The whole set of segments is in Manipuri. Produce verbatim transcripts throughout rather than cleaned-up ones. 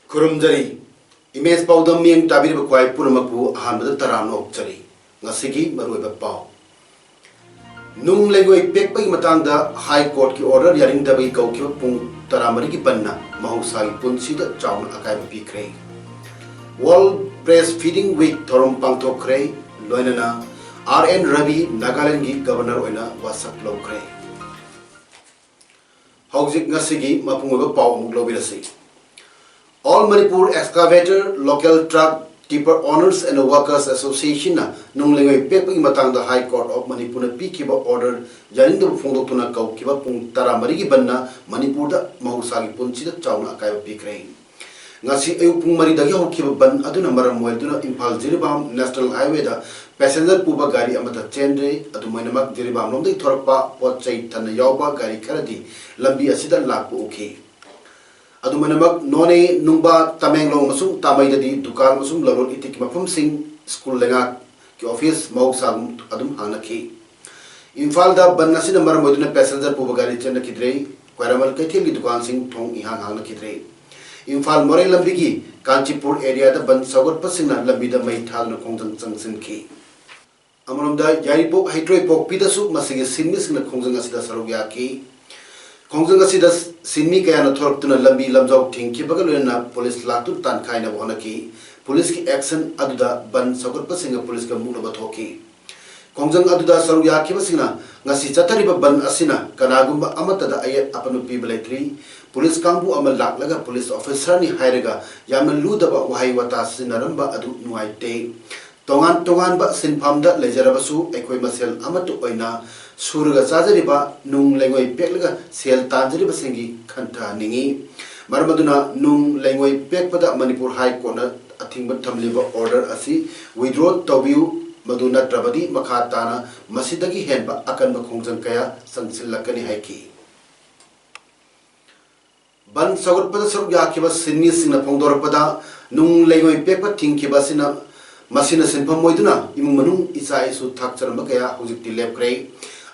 ꯈꯨꯔꯨꯝꯖꯔꯤ꯫ ꯏꯃꯦꯖ ꯄꯥꯎꯗꯝ ꯃꯤꯠꯌꯦꯡ ꯇꯥꯕꯤꯔꯤꯕ ꯈ꯭ꯋꯥꯏ ꯄꯨꯝꯅꯃꯛꯄꯨ ꯑꯍꯥꯟꯕꯗ ꯇꯔꯥꯝꯅ ꯑꯣꯛꯆꯔꯤ꯫ ꯉꯁꯤꯒꯤ ꯃꯔꯨꯑꯣꯏꯕ ꯄꯥꯎ꯫ ꯅꯨꯡ ꯂꯩꯉꯣꯏ ꯄꯦꯛꯄꯒꯤ ꯃꯇꯥꯡꯗ ꯍꯥꯏ ꯀꯣꯔꯠꯀꯤ ꯑꯣꯔꯗꯔ ꯌꯥꯅꯤꯡꯗꯕꯒꯤ ꯀꯧꯈꯤꯕ ꯄꯨꯡ ꯇꯔꯥꯃꯔꯤꯒꯤ ꯕꯟꯅ ꯃꯍꯧꯁꯥꯒꯤ ꯄꯨꯟꯁꯤꯗ ꯆꯥꯎꯅ ꯑꯀꯥꯏꯕ ꯄꯤꯈ꯭ꯔꯦ꯫ World Breastfeeding Week ꯊꯧꯔꯝ ꯄꯥꯡꯊꯣꯛꯈ꯭ꯔꯦ꯫ ꯂꯣꯏꯅꯅ ꯑꯥꯔ ꯑꯦꯟ ꯔꯕꯤ ꯅꯥꯒꯥꯂꯦꯟꯒꯤ ꯒꯕꯔꯅꯔ ꯑꯣꯏꯅ ꯋꯥꯁꯛ ꯂꯧꯈ꯭ꯔꯦ꯫ ꯍꯧꯖꯤꯛ ꯉꯁꯤꯒꯤ ꯃꯄꯨꯡ ꯑꯣꯏꯕ ꯄꯥꯎ ꯑꯃꯨꯛ ꯂꯧꯕꯤꯔꯁꯤ꯫ All Manipur Excavator Local Truck Tipper Owners and Workers Association ꯅ ꯅꯨꯡ ꯂꯩꯉꯣꯏ ꯄꯦꯛꯄꯒꯤ ꯃꯇꯥꯡꯗ High Court of Manipur ꯅ ꯄꯤꯈꯤꯕ ꯑꯣꯔꯗꯔ ꯌꯥꯅꯤꯡꯗꯕ ꯐꯣꯡꯗꯣꯛꯇꯨꯅ ꯀꯧꯈꯤꯕ ꯄꯨꯡ ꯇꯔꯥꯃꯔꯤꯒꯤ ꯕꯟꯅ ꯃꯅꯤꯄꯨꯔꯗ ꯃꯍꯧꯁꯥꯒꯤ ꯄꯨꯟꯁꯤꯗ ꯆꯥꯎꯅ ꯑꯀꯥꯏꯕ ꯄꯤꯈ꯭ꯔꯦ꯫ ꯉꯁꯤ ꯑꯌꯨꯛ ꯄꯨꯡ ꯃꯔꯤꯗꯒꯤ ꯍꯧꯈꯤꯕ ꯕꯟ ꯑꯗꯨꯅ ꯃꯔꯝ ꯑꯣꯏꯗꯨꯅ ꯏꯝꯐꯥꯜ ꯖꯤꯔꯤꯕꯥꯝ National Highway ꯗ passenger ꯄꯨꯕ ꯒꯥꯔꯤ ꯑꯃꯠꯇ ꯆꯦꯟꯗ꯭ꯔꯦ꯫ ꯑꯗꯨꯝ ꯑꯣꯏꯅꯃꯛ, ꯖꯤꯔꯤꯕꯥꯝ ꯂꯣꯝꯗꯒꯤ ꯊꯣꯔꯛꯄ ꯄꯣꯠ ꯆꯩ ꯊꯟꯅ ꯌꯥꯎꯕ ꯒꯥꯔꯤ ꯈꯔꯗꯤ ꯂꯝꯕꯤ ꯑꯁꯤꯗ ꯂꯥꯛꯄ ꯎꯈꯤ꯫ ꯑꯗꯨꯝ ꯑꯣꯏꯅꯃꯛ, ꯅꯣꯅꯦ, ꯅꯨꯡꯕꯥ, ꯇꯃꯦꯡꯂꯣꯡ ꯑꯃꯁꯨꯡ ꯇꯥꯃꯩꯗꯗꯤ ꯗꯨꯀꯥꯟ ꯑꯃꯁꯨꯡ ꯂꯂꯣꯟ ꯏꯇꯤꯛꯀꯤ ꯃꯐꯝꯁꯤꯡ, ꯁ꯭ꯀꯨꯜ ꯂꯩꯉꯥꯛꯀꯤ ꯑꯣꯐꯤꯁ ꯃꯍꯧꯁꯥꯒꯨꯝ ꯑꯗꯨꯝ ꯍꯥꯡꯅꯈꯤ꯫ ꯏꯝꯐꯥꯜꯗ ꯕꯟ ꯑꯁꯤꯅ ꯃꯔꯝ ꯑꯣꯏꯗꯨꯅ passenger ꯄꯨꯕ ꯒꯥꯔꯤ ꯆꯦꯟꯅꯈꯤꯗ꯭ꯔꯦ꯫ ꯈ꯭ꯋꯥꯏꯔꯝꯕꯟ ꯀꯩꯊꯦꯜꯒꯤ ꯗꯨꯀꯥꯟꯁꯤꯡ ꯊꯣꯡ ꯏꯍꯥꯡ ꯍꯥꯡꯅꯈꯤꯗ꯭ꯔꯦ꯫ ꯏꯝꯐꯥꯜ ꯃꯣꯔꯦ ꯂꯝꯕꯤꯒꯤ ꯀꯥꯟꯆꯤꯄꯨꯔ area ꯗ ꯕꯟ ꯁꯧꯒꯠꯄꯁꯤꯡꯅ ꯂꯝꯕꯤꯗ ꯃꯩ ꯊꯥꯗꯨꯅ ꯈꯣꯡꯖꯪ ꯆꯪꯁꯤꯟꯈꯤ꯫ ꯑꯃꯔꯣꯝꯗ, ꯌꯥꯏꯔꯤꯄꯣꯛ ꯍꯩꯇ꯭ꯔꯣꯏꯄꯣꯛꯄꯤꯗꯁꯨ ꯃꯁꯤꯒꯤ ꯁꯤꯟꯃꯤꯁꯤꯡꯅ ꯈꯣꯡꯖꯪ ꯑꯁꯤꯗ ꯁꯔꯨꯛ ꯌꯥꯈꯤ꯫ ꯈꯣꯡꯖꯪ ꯑꯁꯤꯗ ꯁꯤꯟꯃꯤ ꯀꯌꯥꯅ ꯊꯣꯔꯛꯇꯨꯅ ꯂꯝꯕꯤ ꯂꯝꯖꯥꯎ ꯊꯤꯡꯈꯤꯕꯒ ꯂꯣꯏꯅꯅ ꯄꯨꯂꯤꯁ ꯂꯥꯛꯇꯨꯅ ꯇꯥꯟꯈꯥꯏꯅꯕ ꯍꯣꯠꯅꯈꯤ꯫ ꯄꯨꯂꯤꯁꯀꯤ action ꯑꯗꯨꯗ ꯕꯟ ꯁꯧꯒꯠꯄꯁꯤꯡꯒ ꯄꯨꯂꯤꯁꯀ ꯃꯨꯛꯅꯕ ꯊꯣꯛꯈꯤ꯫ ꯈꯣꯡꯖꯪ ꯑꯗꯨꯗ ꯁꯔꯨꯛ ꯌꯥꯈꯤꯕꯁꯤꯡꯅ ꯉꯁꯤ ꯆꯠꯊꯔꯤꯕ ꯕꯟ ꯑꯁꯤꯅ ꯀꯅꯥꯒꯨꯝꯕ ꯑꯃꯠꯇꯗ ꯑꯌꯦꯠ ꯑꯄꯟ ꯄꯤꯕ ꯂꯩꯇ꯭ꯔꯤ꯫ ꯄꯨꯂꯤꯁ ꯀꯥꯡꯕꯨ ꯑꯃ ꯂꯥꯛꯂꯒ ꯄꯨꯂꯤꯁ officer ꯅꯤ ꯍꯥꯏꯔꯒ ꯌꯥꯝꯅ ꯂꯨꯗꯕ ꯋꯥꯍꯩ ꯋꯥꯇꯥ ꯁꯤꯖꯤꯟꯅꯔꯝꯕ ꯑꯗꯨ ꯅꯨꯡꯉꯥꯏꯇꯦ꯫ ꯇꯣꯉꯥꯟ ꯇꯣꯉꯥꯟꯕ ꯁꯤꯟꯐꯝꯗ ꯂꯩꯖꯔꯕꯁꯨ ꯑꯩꯈꯣꯏ ꯃꯁꯦꯜ ꯑꯃꯠꯇ ꯑꯣꯏꯅ ꯁꯨꯔꯒ ꯆꯥꯖꯔꯤꯕ, ꯅꯨꯡ ꯂꯩꯉꯣꯏ ꯄꯦꯛꯂꯒ ꯁꯦꯜ ꯇꯥꯟꯖꯔꯤꯕꯁꯤꯡꯒꯤ ꯈꯟꯊꯍꯟꯅꯤꯡꯏ꯫ ꯃꯔꯝ ꯑꯗꯨꯅ ꯅꯨꯡ ꯂꯩꯉꯣꯏ ꯄꯦꯛꯄꯗ ꯃꯅꯤꯄꯨꯔ ꯍꯥꯏ ꯀꯣꯔꯠꯅ ꯑꯊꯤꯡꯕ ꯊꯝꯂꯤꯕ ꯑꯣꯔꯗꯔ ꯑꯁꯤ ꯋꯤꯗ꯭ꯔꯣ ꯇꯧꯕꯤꯌꯨ, ꯃꯗꯨ ꯅꯠꯇ꯭ꯔꯕꯗꯤ ꯃꯈꯥ ꯇꯥꯅ ꯃꯁꯤꯗꯒꯤ ꯍꯦꯟꯕ ꯑꯀꯟꯕ ꯈꯣꯡꯖꯪ ꯀꯌꯥ ꯆꯪꯁꯤꯜꯂꯛꯀꯅꯤ ꯍꯥꯏꯈꯤ꯫ ꯕꯟ ꯁꯧꯒꯠꯄꯗ ꯁꯔꯨꯛ ꯌꯥꯈꯤꯕ ꯁꯤꯟꯃꯤꯁꯤꯡꯅ ꯐꯣꯡꯗꯣꯔꯛꯄꯗ, ꯅꯨꯡ ꯂꯩꯉꯣꯏ ꯄꯦꯛꯄ ꯊꯤꯡꯈꯤꯕ ꯑꯁꯤꯅ ꯃꯁꯤꯅ ꯁꯤꯟꯐꯝ ꯑꯣꯏꯗꯨꯅ ꯏꯃꯨꯡ ꯃꯅꯨꯡ, ꯏꯆꯥ ꯏꯁꯨ ꯊꯥꯛꯆꯔꯝꯕ ꯀꯌꯥ ꯍꯧꯖꯤꯛꯇꯤ ꯂꯦꯞꯈ꯭ꯔꯦ꯫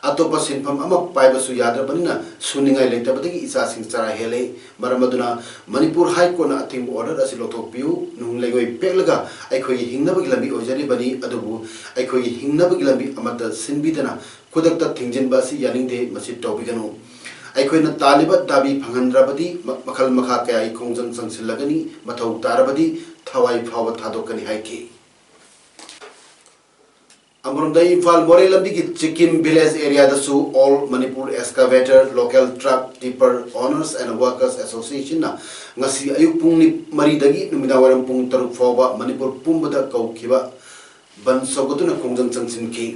ꯑꯇꯣꯞꯄ ꯁꯤꯟꯐꯝ ꯑꯃ ꯄꯥꯏꯕꯁꯨ ꯌꯥꯗ꯭ꯔꯕꯅꯤꯅ ꯁꯨꯅꯤꯡꯉꯥꯏ ꯂꯩꯇꯕꯗꯒꯤ ꯏꯆꯥꯁꯤꯡ ꯆꯔꯥ ꯍꯦꯜꯂꯦ꯫ ꯃꯔꯝ ꯑꯗꯨꯅ ꯃꯅꯤꯄꯨꯔ ꯍꯥꯏ ꯀꯣꯔꯠꯅ ꯑꯊꯤꯡꯕ ꯑꯣꯔꯗꯔ ꯑꯁꯤ ꯂꯧꯊꯣꯛꯄꯤꯌꯨ꯫ ꯅꯨꯡ ꯂꯩꯉꯣꯏ ꯄꯦꯛꯂꯒ ꯑꯩꯈꯣꯏꯒꯤ ꯍꯤꯡꯅꯕꯒꯤ ꯂꯝꯕꯤ ꯑꯣꯏꯖꯔꯤꯕꯅꯤ, ꯑꯗꯨꯕꯨ ꯑꯩꯈꯣꯏꯒꯤ ꯍꯤꯡꯅꯕꯒꯤ ꯂꯝꯕꯤ ꯑꯃꯠꯇ ꯁꯤꯟꯕꯤꯗꯅ ꯈꯨꯗꯛꯇ ꯊꯤꯡꯖꯤꯟꯕ ꯑꯁꯤ ꯌꯥꯅꯤꯡꯗꯦ꯫ ꯃꯁꯤ ꯇꯧꯕꯤꯒꯅꯨ꯫ ꯑꯩꯈꯣꯏꯅ ꯇꯥꯜꯂꯤꯕ ꯗꯥꯕꯤ ꯐꯪꯍꯟꯗ꯭ꯔꯕꯗꯤ ꯃ-, ꯃꯈꯜ ꯃꯈꯥ ꯀꯌꯥꯒꯤ ꯈꯣꯡꯖꯪ ꯆꯪꯁꯤꯜꯂꯒꯅꯤ꯫ ꯃꯊꯧ ꯇꯥꯔꯕꯗꯤ ꯊꯋꯥꯏ ꯐꯥꯎꯕ ꯊꯥꯗꯣꯛꯀꯅꯤ ꯍꯥꯏꯈꯤ꯫ ꯑꯃꯔꯣꯝꯗ ꯏꯝꯐꯥꯜ ꯃꯣꯔꯦ ꯂꯝꯕꯤꯒꯤ ꯆꯤꯀꯤꯝ ꯚꯤꯂꯦꯖ ꯑꯦꯔꯤꯌꯥꯗꯁꯨ All Manipur Excavator, Local Truck Tipper Owners and Workers Associationꯅ ꯉꯁꯤ ꯑꯌꯨꯛ ꯄꯨꯡ ꯅꯤ-, ꯃꯔꯤꯗꯒꯤ ꯅꯨꯃꯤꯗꯥꯡ ꯋꯥꯏꯔꯝ ꯄꯨꯡ ꯇꯔꯨꯛ ꯐꯥꯎꯕ ꯃꯅꯤꯄꯨꯔ ꯄꯨꯝꯕꯗ ꯀꯧꯈꯤꯕ ꯕꯟ ꯁꯧꯒꯠꯇꯨꯅ ꯈꯣꯡꯖꯪ ꯆꯪꯁꯤꯟꯈꯤ꯫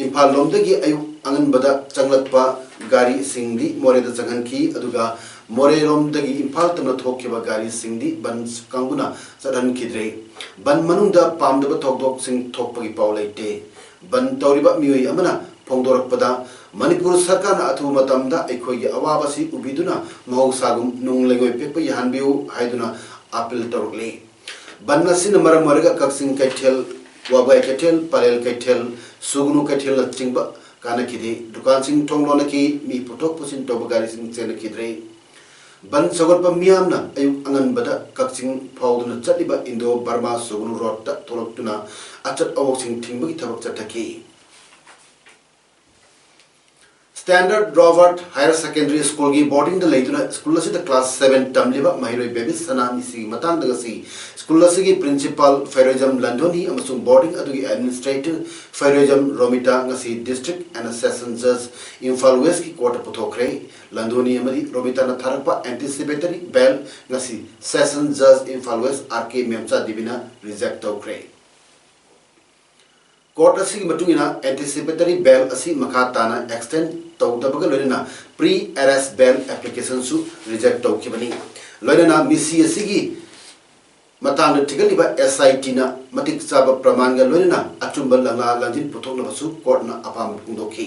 ꯏꯝꯐꯥꯜ ꯂꯣꯝꯗꯒꯤ ꯑꯌꯨꯛ ꯑꯉꯟꯕꯗ ꯆꯪꯂꯛꯄ ꯒꯥꯔꯤꯁꯤꯡꯗꯤ ꯃꯣꯔꯦꯗ ꯆꯪꯍꯟꯈꯤ, ꯑꯗꯨꯒ ꯃꯣꯔꯦꯔꯣꯝꯗꯒꯤ ꯏꯝꯐꯥꯜ ꯇꯝꯅ ꯊꯣꯛꯈꯤꯕ ꯒꯥꯔꯤꯁꯤꯡꯗꯤ ꯕꯟ ꯀꯥꯡꯕꯨꯅ ꯆꯠꯍꯟꯈꯤꯗ꯭ꯔꯦ꯫ ꯕꯟ ꯃꯅꯨꯡꯗ ꯄꯥꯝꯗꯕ ꯊꯧꯗꯣꯛꯁꯤꯡ ꯊꯣꯛꯄꯒꯤ ꯄꯥꯎ ꯂꯩꯇꯦ꯫ ꯕꯟ ꯇꯧꯔꯤꯕ ꯃꯤꯑꯣꯏ ꯑꯃꯅ ꯐꯣꯡꯗꯣꯔꯛꯄꯗ, ꯃꯅꯤꯄꯨꯔ ꯁꯔꯀꯥꯔꯅ ꯑꯊꯨꯕ ꯃꯇꯝꯗ ꯑꯩꯈꯣꯏꯒꯤ ꯑꯋꯥꯕꯁꯤ ꯎꯕꯤꯗꯨꯅ ꯃꯍꯧꯁꯥꯒꯨꯝ ꯅꯨꯡ ꯂꯩꯉꯣꯏ ꯄꯦꯛꯄ ꯌꯥꯍꯟꯕꯤꯌꯨ ꯍꯥꯏꯗꯨꯅ ꯑꯥꯄꯤꯜ ꯇꯧꯔꯛꯂꯤ꯫ ꯕꯟ ꯑꯁꯤꯅ ꯃꯔꯝ ꯑꯣꯏꯔꯒ ꯀꯛꯆꯤꯡ ꯀꯩꯊꯦꯜ, ꯋꯥꯕꯒꯥꯏ ꯀꯩꯊꯦꯜ, ꯄꯂꯦꯜ ꯀꯩꯊꯦꯜ, ꯁꯨꯒꯅꯨ ꯀꯩꯊꯦꯜꯅꯆꯤꯡꯕ ꯀꯥꯟꯅꯈꯤꯗꯦ꯫ ꯗꯨꯀꯥꯟꯁꯤꯡ ꯊꯣꯡ ꯂꯣꯟꯅꯈꯤ, ꯃꯤ ꯄꯨꯊꯣꯛ ꯄꯨꯁꯤꯟ ꯇꯧꯕ ꯒꯥꯔꯤꯁꯤꯡ ꯆꯦꯟꯅꯈꯤꯗ꯭ꯔꯦ꯫ ꯕꯟ ꯁꯧꯒꯠꯄ ꯃꯤꯌꯥꯝꯅ ꯑꯌꯨꯛ ꯑꯉꯟꯕꯗ ꯀꯛꯆꯤꯡ ꯐꯥꯎꯗꯨꯅ ꯆꯠꯂꯤꯕ ꯏꯟꯗꯣ ꯕꯔꯃꯥ ꯁꯨꯒꯅꯨ ꯔꯣꯗꯇ ꯊꯣꯛꯂꯛꯇꯨꯅ ꯑꯆꯠ ꯑꯋꯣꯛꯁꯤꯡ ꯊꯤꯡꯕꯒꯤ ꯊꯕꯛ ꯆꯠꯊꯈꯤ꯫ Standard Robert Higher Secondary Schoolꯒꯤ ꯕꯣꯔꯗꯤꯡꯗ ꯂꯩꯗꯨꯅ ꯁ꯭ꯀꯨꯜ ꯑꯁꯤꯗ ꯀ꯭ꯂꯥꯁ ꯁꯚꯦꯟ ꯇꯝꯂꯤꯕ ꯃꯍꯩꯔꯣꯏ ꯕꯦꯕꯤ ꯁꯅꯥ ꯃꯤꯁꯤꯒꯤ ꯃꯇꯥꯡꯗ ꯉꯁꯤ ꯁ꯭ꯀꯨꯜ ꯑꯁꯤꯒꯤ ꯄ꯭ꯔꯤꯟꯁꯤꯄꯥꯜ ꯐꯩꯔꯣꯏꯖꯝ ꯂꯟꯗꯣꯅꯤ ꯑꯃꯁꯨꯡ ꯕꯣꯔꯗꯤꯡ ꯑꯗꯨꯒꯤ ꯑꯦꯗꯃꯤꯅꯤꯁꯇ꯭ꯔꯦꯇꯔ ꯐꯩꯔꯣꯏꯖꯝ ꯔꯣꯃꯤꯇꯥ ꯉꯁꯤ District and Session Judge Imphal ꯋꯦꯁꯀꯤ ꯀꯣꯔꯠꯇ ꯄꯨꯊꯣꯛꯈ꯭ꯔꯦ꯫ ꯂꯟꯗꯣꯅꯤ ꯑꯃꯗꯤ ꯔꯣꯃꯤꯇꯥꯅ ꯊꯥꯔꯛꯄ anticipatory bail ꯉꯁꯤ Session Judge Imphal west R K Memcha ꯗꯦꯕꯤꯅ reject ꯇꯧꯈ꯭ꯔꯦ꯫ ꯀꯣꯔꯠ ꯑꯁꯤꯒꯤ ꯃꯇꯨꯡ ꯏꯟꯅ, anticipatory bail ꯑꯁꯤ ꯃꯈꯥ ꯇꯥꯅ extend ꯇꯧꯗꯕꯒ ꯂꯣꯏꯅꯅ pre arrest bail applicationꯁꯨ reject ꯇꯧꯈꯤꯕꯅꯤ꯫ ꯂꯣꯏꯅꯅ ꯃꯤꯁꯤ ꯑꯁꯤꯒꯤ ꯃꯇꯥꯡꯗ ꯊꯤꯒꯠꯂꯤꯕ ꯑꯦꯁ ꯑꯥꯏ ꯇꯤꯅ ꯃꯇꯤꯛ ꯆꯥꯕ ꯄ꯭ꯔꯃꯥꯟꯒ ꯂꯣꯏꯅꯅ ꯑꯆꯨꯝꯕ ꯂꯪꯂꯥ ꯂꯪꯖꯤꯟ ꯄꯨꯊꯣꯛꯅꯕꯁꯨ ꯀꯣꯔꯠꯅ ꯑꯄꯥꯝꯕ ꯐꯣꯡꯗꯣꯛꯈꯤ꯫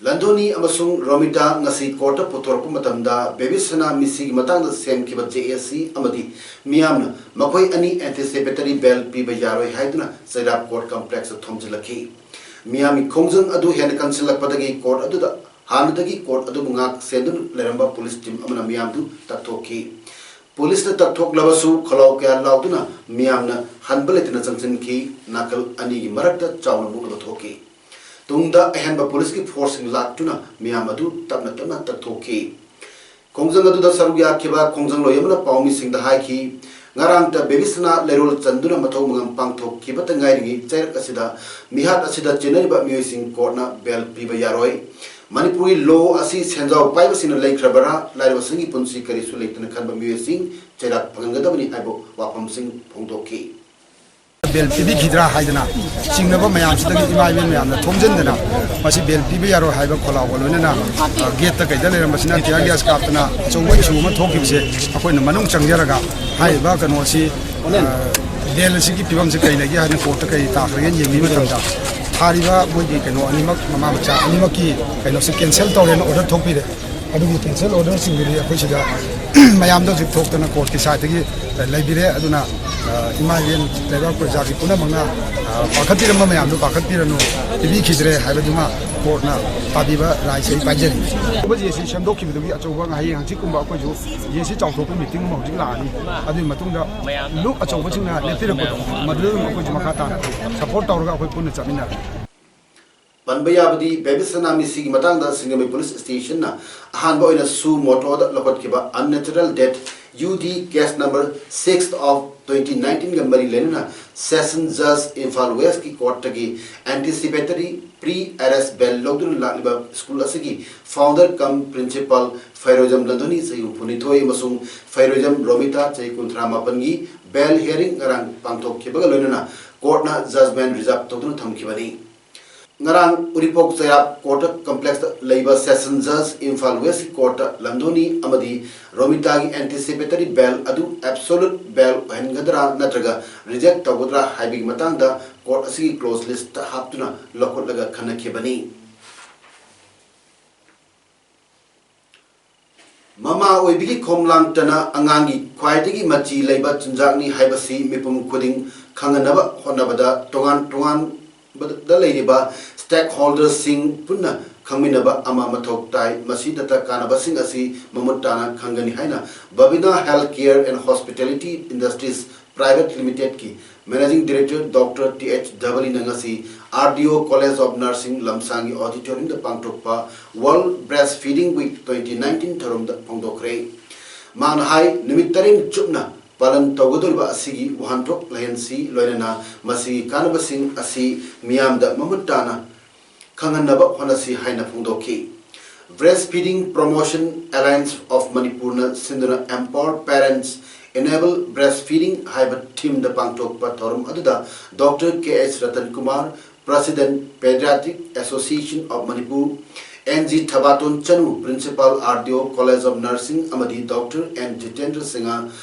ꯂꯟꯗꯣꯅꯤ ꯑꯃꯁꯨꯡ ꯔꯣꯃꯤꯇꯥ ꯉꯁꯤ ꯀꯣꯔꯠꯇ ꯄꯨꯊꯣꯔꯛꯄ ꯃꯇꯝꯗ ꯕꯦꯕꯤꯁꯅꯥ ꯃꯤꯁꯤꯒꯤ ꯃꯇꯥꯡꯗ ꯁꯦꯝꯈꯤꯕ ꯖꯦ ꯑꯦ ꯁꯤ ꯑꯃꯗꯤ ꯃꯤꯌꯥꯝꯅ ꯃꯈꯣꯏ ꯑꯅꯤ anticipatory bail ꯄꯤꯕ ꯌꯥꯔꯣꯏ ꯍꯥꯏꯗꯨꯅ ꯆꯩꯔꯥꯛ ꯀꯣꯔꯠ ꯀꯝꯄ꯭ꯂꯦꯛꯁꯇ ꯊꯣꯝꯖꯤꯜꯂꯛꯈꯤ꯫ ꯃꯤꯌꯥꯝꯒꯤ ꯈꯣꯡꯖꯪ ꯑꯗꯨ ꯍꯦꯟꯅ ꯀꯟꯁꯤꯜꯂꯛꯄꯗꯒꯤ ꯀꯣꯔꯠ ꯑꯗꯨꯗ ꯍꯥꯟꯅꯗꯒꯤ ꯀꯣꯔꯠ ꯑꯗꯨꯕꯨ ꯉꯥꯛ ꯁꯦꯟꯗꯨꯅ ꯂꯩꯔꯝꯕ ꯄꯨꯂꯤꯁ ꯇꯤꯝ ꯑꯃꯅ ꯃꯤꯌꯥꯝꯗꯨ ꯇꯛꯊꯣꯛꯈꯤ꯫ ꯄꯨꯂꯤꯁꯅ ꯇꯛꯊꯣꯛꯂꯕꯁꯨ ꯈꯣꯜꯂꯥꯎ ꯀꯌꯥ ꯂꯥꯎꯗꯨꯅ ꯃꯤꯌꯥꯝꯅ ꯍꯟꯕ ꯂꯩꯇꯅ ꯆꯪꯁꯤꯟꯈꯤ꯫ ꯅꯥꯀꯜ ꯑꯅꯤꯒꯤ ꯃꯔꯛꯇ ꯆꯥꯎꯅ ꯃꯨꯛꯅꯕ ꯊꯣꯛꯈꯤ꯫ ꯇꯨꯡꯗ ꯑꯍꯦꯟꯕ ꯄꯨꯂꯤꯁꯀꯤ ꯐꯣꯔꯁꯁꯤꯡ ꯂꯥꯛꯇꯨꯅ ꯃꯤꯌꯥꯝ ꯑꯗꯨ ꯇꯞꯅ ꯇꯞꯅ ꯇꯛꯊꯣꯛꯈꯤ꯫ ꯈꯣꯡꯖꯪ ꯑꯗꯨꯗ ꯁꯔꯨꯛ ꯌꯥꯈꯤꯕ ꯈꯣꯡꯖꯪꯂꯣꯏ ꯑꯃꯅ ꯄꯥꯎꯃꯤꯁꯤꯡꯗ ꯍꯥꯏꯈꯤ, ꯉꯔꯥꯡꯇ ꯕꯦꯕꯤꯁꯅꯥ ꯂꯩꯔꯣꯜ ꯆꯟꯗꯨꯅ ꯃꯊꯧ ꯃꯉꯝ ꯄꯥꯡꯊꯣꯛꯈꯤꯕꯇ ꯉꯥꯏꯔꯤꯉꯩ ꯆꯩꯔꯛ ꯑꯁꯤꯗ ꯃꯤꯍꯥꯠ ꯑꯁꯤꯗ ꯆꯦꯟꯅꯔꯤꯕ ꯃꯤꯑꯣꯏꯁꯤꯡ ꯀꯣꯔꯠꯅ ꯕꯦꯜ ꯄꯤꯕ ꯌꯥꯔꯣꯏ꯫ ꯃꯅꯤꯄꯨꯔꯒꯤ ꯂꯣ ꯑꯁꯤ ꯁꯦꯟꯖꯥꯎ ꯄꯥꯏꯕꯁꯤꯡꯅ ꯂꯩꯈ꯭ꯔꯕꯔꯥ? ꯂꯥꯏꯔꯕꯁꯤꯡꯒꯤ ꯄꯨꯟꯁꯤ ꯀꯔꯤꯁꯨ ꯂꯩꯇꯅ ꯈꯟꯕ ꯃꯤꯑꯣꯏꯁꯤꯡ ꯆꯩꯔꯥꯛ ꯐꯪꯍꯟꯒꯗꯕꯅꯤ ꯍꯥꯏꯕ ꯋꯥꯐꯝꯁꯤꯡ ꯐꯣꯡꯗꯣꯛꯈꯤ꯫ ꯕꯦꯜ ꯄꯤꯕꯤꯈꯤꯗ꯭ꯔꯥ ꯍꯥꯏꯗꯅ ꯆꯤꯡꯅꯕ ꯃꯌꯥꯝꯁꯤꯗꯒꯤ ꯏꯃꯥ ꯏꯕꯦꯟ ꯃꯌꯥꯝꯅ ꯊꯣꯝꯖꯤꯟꯗꯅ ꯃꯁꯤ ꯕꯦꯜ ꯄꯤꯕ ꯌꯥꯔꯣꯏ ꯍꯥꯏꯕ ꯈꯣꯜꯂꯥꯎꯒ ꯂꯣꯏꯅꯅ, ꯑ, ꯒꯦꯠꯇ ꯀꯩꯗ ꯂꯩꯔꯝꯕꯁꯤꯅ tear gas ꯀꯥꯞꯇꯅ ꯑꯆꯧꯕ issue ꯑꯃ ꯊꯣꯛꯈꯤꯕꯁꯦ ꯑꯩꯈꯣꯏꯅ ꯃꯅꯨꯡ ꯆꯪꯖꯔꯒ ꯍꯥꯏꯔꯤꯕ ꯀꯩꯅꯣꯁꯤ, ꯑ, ꯕꯦꯜ ꯑꯁꯤꯒꯤ ꯐꯤꯕꯝꯁꯤ ꯀꯩ ꯂꯩꯒꯦ ꯍꯥꯏꯅ ꯀꯣꯔꯠꯇ ꯀꯩ ꯇꯥꯈ꯭ꯔꯒꯦꯅ ꯌꯦꯡꯕ ꯃꯇꯝꯗ ꯊꯥꯔꯤꯕ ꯃꯣꯏꯒꯤ ꯀꯩꯅꯣ ꯑꯅꯤꯃꯛ, ꯃꯃꯥ ꯃꯆꯥ ꯑꯅꯤꯃꯛꯀꯤ ꯀꯩꯅꯣꯁꯤ cancel ꯇꯧꯔꯦꯅ order ꯊꯣꯛꯄꯤꯔꯦ꯫ ꯑꯗꯨꯒꯤ cancel orderꯁꯤꯡꯗꯨꯗꯤ ꯑꯩꯈꯣꯏ ꯁꯤꯗ ꯃꯌꯥꯝꯗ ꯍꯧꯖꯤꯛ ꯊꯣꯛꯇꯅ ꯀꯣꯔꯠꯀꯤ ꯁꯥꯏꯠꯇꯒꯤ ꯂꯩꯕꯤꯔꯦ꯫ ꯑꯗꯨꯅ, ꯑ, ꯏꯃꯥ ꯏꯕꯦꯟ ꯂꯩꯕꯥꯛ ꯄ꯭ꯔꯖꯥꯒꯤ ꯄꯨꯝꯅꯃꯛꯅ, ꯑ, ꯄꯥꯈꯠꯄꯤꯔꯝꯕ ꯃꯌꯥꯝꯗꯨ ꯄꯥꯈꯠꯄꯤꯔꯅꯨ, ꯄꯤꯕꯤꯈꯤꯗ꯭ꯔꯦ ꯍꯥꯏꯕꯗꯨꯃ ꯀꯣꯔꯠꯅ ꯇꯥꯕꯤꯕ ꯔꯥꯏꯁꯦ ꯑꯩ ꯄꯥꯏꯖꯔꯤ꯫ ꯑꯆꯧꯕ ꯖꯦ ꯁꯤ ꯁꯦꯝꯗꯣꯛꯈꯤꯕꯗꯨꯒꯤ ꯑꯆꯧꯕ ꯍꯌꯦꯡ ꯍꯪꯆꯤꯠꯀꯨꯝꯕ ꯑꯩꯈꯣꯏꯁꯨ ꯖꯦ ꯁꯤ ꯆꯥꯎꯊꯣꯛꯄ meeting ꯑꯃ ꯍꯧꯖꯤꯛ ꯂꯥꯛꯑꯅꯤ꯫ ꯑꯗꯨꯒꯤ ꯃꯇꯨꯡꯗ ꯂꯨꯞ ꯑꯆꯧꯕꯁꯤꯡꯅ ꯂꯦꯞꯄꯤꯔꯛꯄꯗꯣ ꯃꯗꯨꯗ ꯑꯗꯨꯝ ꯑꯩꯈꯣꯏꯁꯨ ꯃꯈꯥ ꯇꯥꯅ support ꯇꯧꯔꯒ ꯑꯩꯈꯣꯏ ꯄꯨꯟꯅ ꯆꯠꯃꯤꯟꯅꯔꯦ꯫ ꯄꯟꯕ ꯌꯥꯕꯗꯤ, ꯕꯦꯕꯤꯁꯅꯥ ꯃꯤꯁꯤꯒꯤ ꯃꯇꯥꯡꯗ ꯁꯤꯡꯖꯃꯩ ꯄꯨꯂꯤꯁ ꯁ꯭ꯇꯦꯁꯟꯅ ꯑꯍꯥꯟꯕ ꯑꯣꯏꯅ suo motoꯗ ꯂꯧꯈꯠꯈꯤꯕ unnatural death, U D case number six of twenty nineteenꯒ ꯃꯔꯤ ꯂꯩꯅꯅ Session Judge Imphal Westꯀꯤ ꯀꯣꯔꯠꯇꯒꯤ anticipatory pre-arrest bail ꯂꯧꯗꯨꯅ ꯂꯥꯛꯂꯤꯕ ꯁ꯭ꯀꯨꯜ ꯑꯁꯤꯒꯤ founder cum principal ꯐꯩꯔꯣꯏꯖꯝ ꯂꯟꯗꯣꯅꯤ, ꯆꯍꯤ ꯍꯨꯝꯐꯨꯅꯤꯊꯣꯏ, ꯑꯃꯁꯨꯡ ꯐꯩꯔꯣꯏꯖꯝ ꯔꯣꯃꯤꯇꯥ, ꯆꯍꯤ ꯀꯨꯟꯊ꯭ꯔꯥ ꯃꯥꯄꯟꯒꯤ bail hearing ꯉꯔꯥꯡ ꯄꯥꯡꯊꯣꯛꯈꯤꯕꯒ ꯂꯣꯏꯅꯅ ꯀꯣꯔꯠꯅ judgement reserve ꯇꯧꯗꯨꯅ ꯊꯝꯈꯤꯕꯅꯤ꯫ ꯉꯔꯥꯡ ꯎꯔꯤꯄꯣꯛ ꯆꯩꯔꯥꯛ ꯀꯣꯔꯠ ꯀꯝꯄ꯭ꯂꯦꯛꯁꯇ ꯂꯩꯕ ꯁꯦꯁꯟ ꯖꯖ ꯏꯝꯐꯥꯜ ꯋꯦꯁꯀꯤ ꯀꯣꯔꯠꯇ ꯂꯟꯗꯣꯅꯤ ꯑꯃꯗꯤ ꯔꯣꯃꯤꯇꯥꯒꯤ ꯑꯦꯟꯇꯤꯁꯤꯄꯦꯇꯔꯤ ꯕꯦꯜ ꯑꯗꯨ ꯑꯦꯕꯁꯣꯂꯨꯠ ꯕꯦꯜ ꯑꯣꯏꯍꯟꯒꯗ꯭ꯔꯥ ꯅꯠꯇ꯭ꯔꯒ ꯔꯤꯖꯦꯛ ꯇꯧꯒꯗ꯭ꯔꯥ ꯍꯥꯏꯕꯒꯤ ꯃꯇꯥꯡꯗ ꯀꯣꯔꯠ ꯑꯁꯤꯒꯤ ꯀ꯭ꯂꯣꯖ ꯂꯤꯁꯇ ꯍꯥꯞꯇꯨꯅ ꯂꯧꯈꯠꯂꯒ ꯈꯟꯅꯈꯤꯕꯅꯤ꯫ ꯃꯃꯥ ꯑꯣꯏꯕꯤꯒꯤ ꯈꯣꯝꯂꯥꯡꯇꯅ ꯑꯉꯥꯡꯒꯤ ꯈ꯭ꯋꯥꯏꯗꯒꯤ ꯃꯆꯤ ꯂꯩꯕ ꯆꯤꯟꯖꯥꯛꯅꯤ ꯍꯥꯏꯕꯁꯤ ꯃꯤꯄꯨꯝ ꯈꯨꯗꯤꯡ ꯈꯪꯍꯟꯅꯕ ꯍꯣꯠꯅꯕꯗ ꯇꯣꯉꯥꯟ ꯇꯣꯉꯥꯟꯕꯗ ꯂꯩꯔꯤꯕ ꯁ꯭ꯇꯦꯛꯍꯣꯜꯗꯔꯁꯤꯡ ꯄꯨꯟꯅ ꯈꯪꯃꯤꯟꯅꯕ ꯑꯃ ꯃꯊꯧ ꯇꯥꯏ꯫ ꯃꯁꯤꯗꯇ ꯀꯥꯟꯅꯕꯁꯤꯡ ꯑꯁꯤ ꯃꯃꯨꯠ ꯇꯥꯅ ꯈꯪꯒꯅꯤ ꯍꯥꯏꯅ Babina health care and hospitality industries private ꯂꯤꯃꯤꯇꯦꯗꯀꯤ managing director doctor T H ꯙꯕꯂꯤꯅ ꯉꯁꯤ ꯑꯥꯔ ꯗꯤ ꯑꯣ ꯀꯣꯂꯦꯖ ꯑꯣꯐ ꯅꯔꯁꯤꯡ ꯂꯝꯁꯥꯡꯒꯤ ꯑꯣꯗꯤꯇꯣꯔꯤꯌꯝꯗ ꯄꯥꯡꯊꯣꯛꯄ world brace feeding week twenty nineteen ꯊꯧꯔꯝꯗ ꯐꯣꯡꯗꯣꯛꯈ꯭ꯔꯦ꯫ ꯃꯍꯥꯛꯅ ꯍꯥꯏ, ꯅꯨꯃꯤꯠ ꯇꯔꯦꯠ ꯆꯨꯞꯅ ꯄꯥꯂꯟ ꯇꯧꯒꯗꯧꯔꯤꯕ ꯑꯁꯤꯒꯤ ꯋꯥꯍꯟꯊꯣꯛ ꯂꯩꯍꯟꯁꯤ, ꯂꯣꯏꯅꯅ ꯃꯁꯤꯒꯤ ꯀꯥꯟꯅꯕꯁꯤꯡ ꯑꯁꯤ ꯃꯤꯌꯥꯝꯗ ꯃꯃꯨꯠ ꯇꯥꯅ ꯈꯪꯍꯟꯅꯕ ꯍꯣꯠꯅꯁꯤ ꯍꯥꯏꯅ ꯐꯣꯡꯗꯣꯛꯈꯤ꯫ Breastfeeding Promotion Alliance of ꯃꯅꯤꯄꯨꯔꯅ ꯁꯤꯟꯗꯨꯅ Empower Parents, Enable Breastfeeding ꯍꯥꯏꯕ ꯊꯤꯝꯗ ꯄꯥꯡꯊꯣꯛꯄ ꯊꯧꯔꯝ ꯑꯗꯨꯗ doctor K H Ratan Kumar, President, Pediatric Association of Manipur, N G Thabaton Chanu, Principal R D ꯑꯣ College of Nursing ꯑꯃꯗꯤ doctor N Jitendra Singh,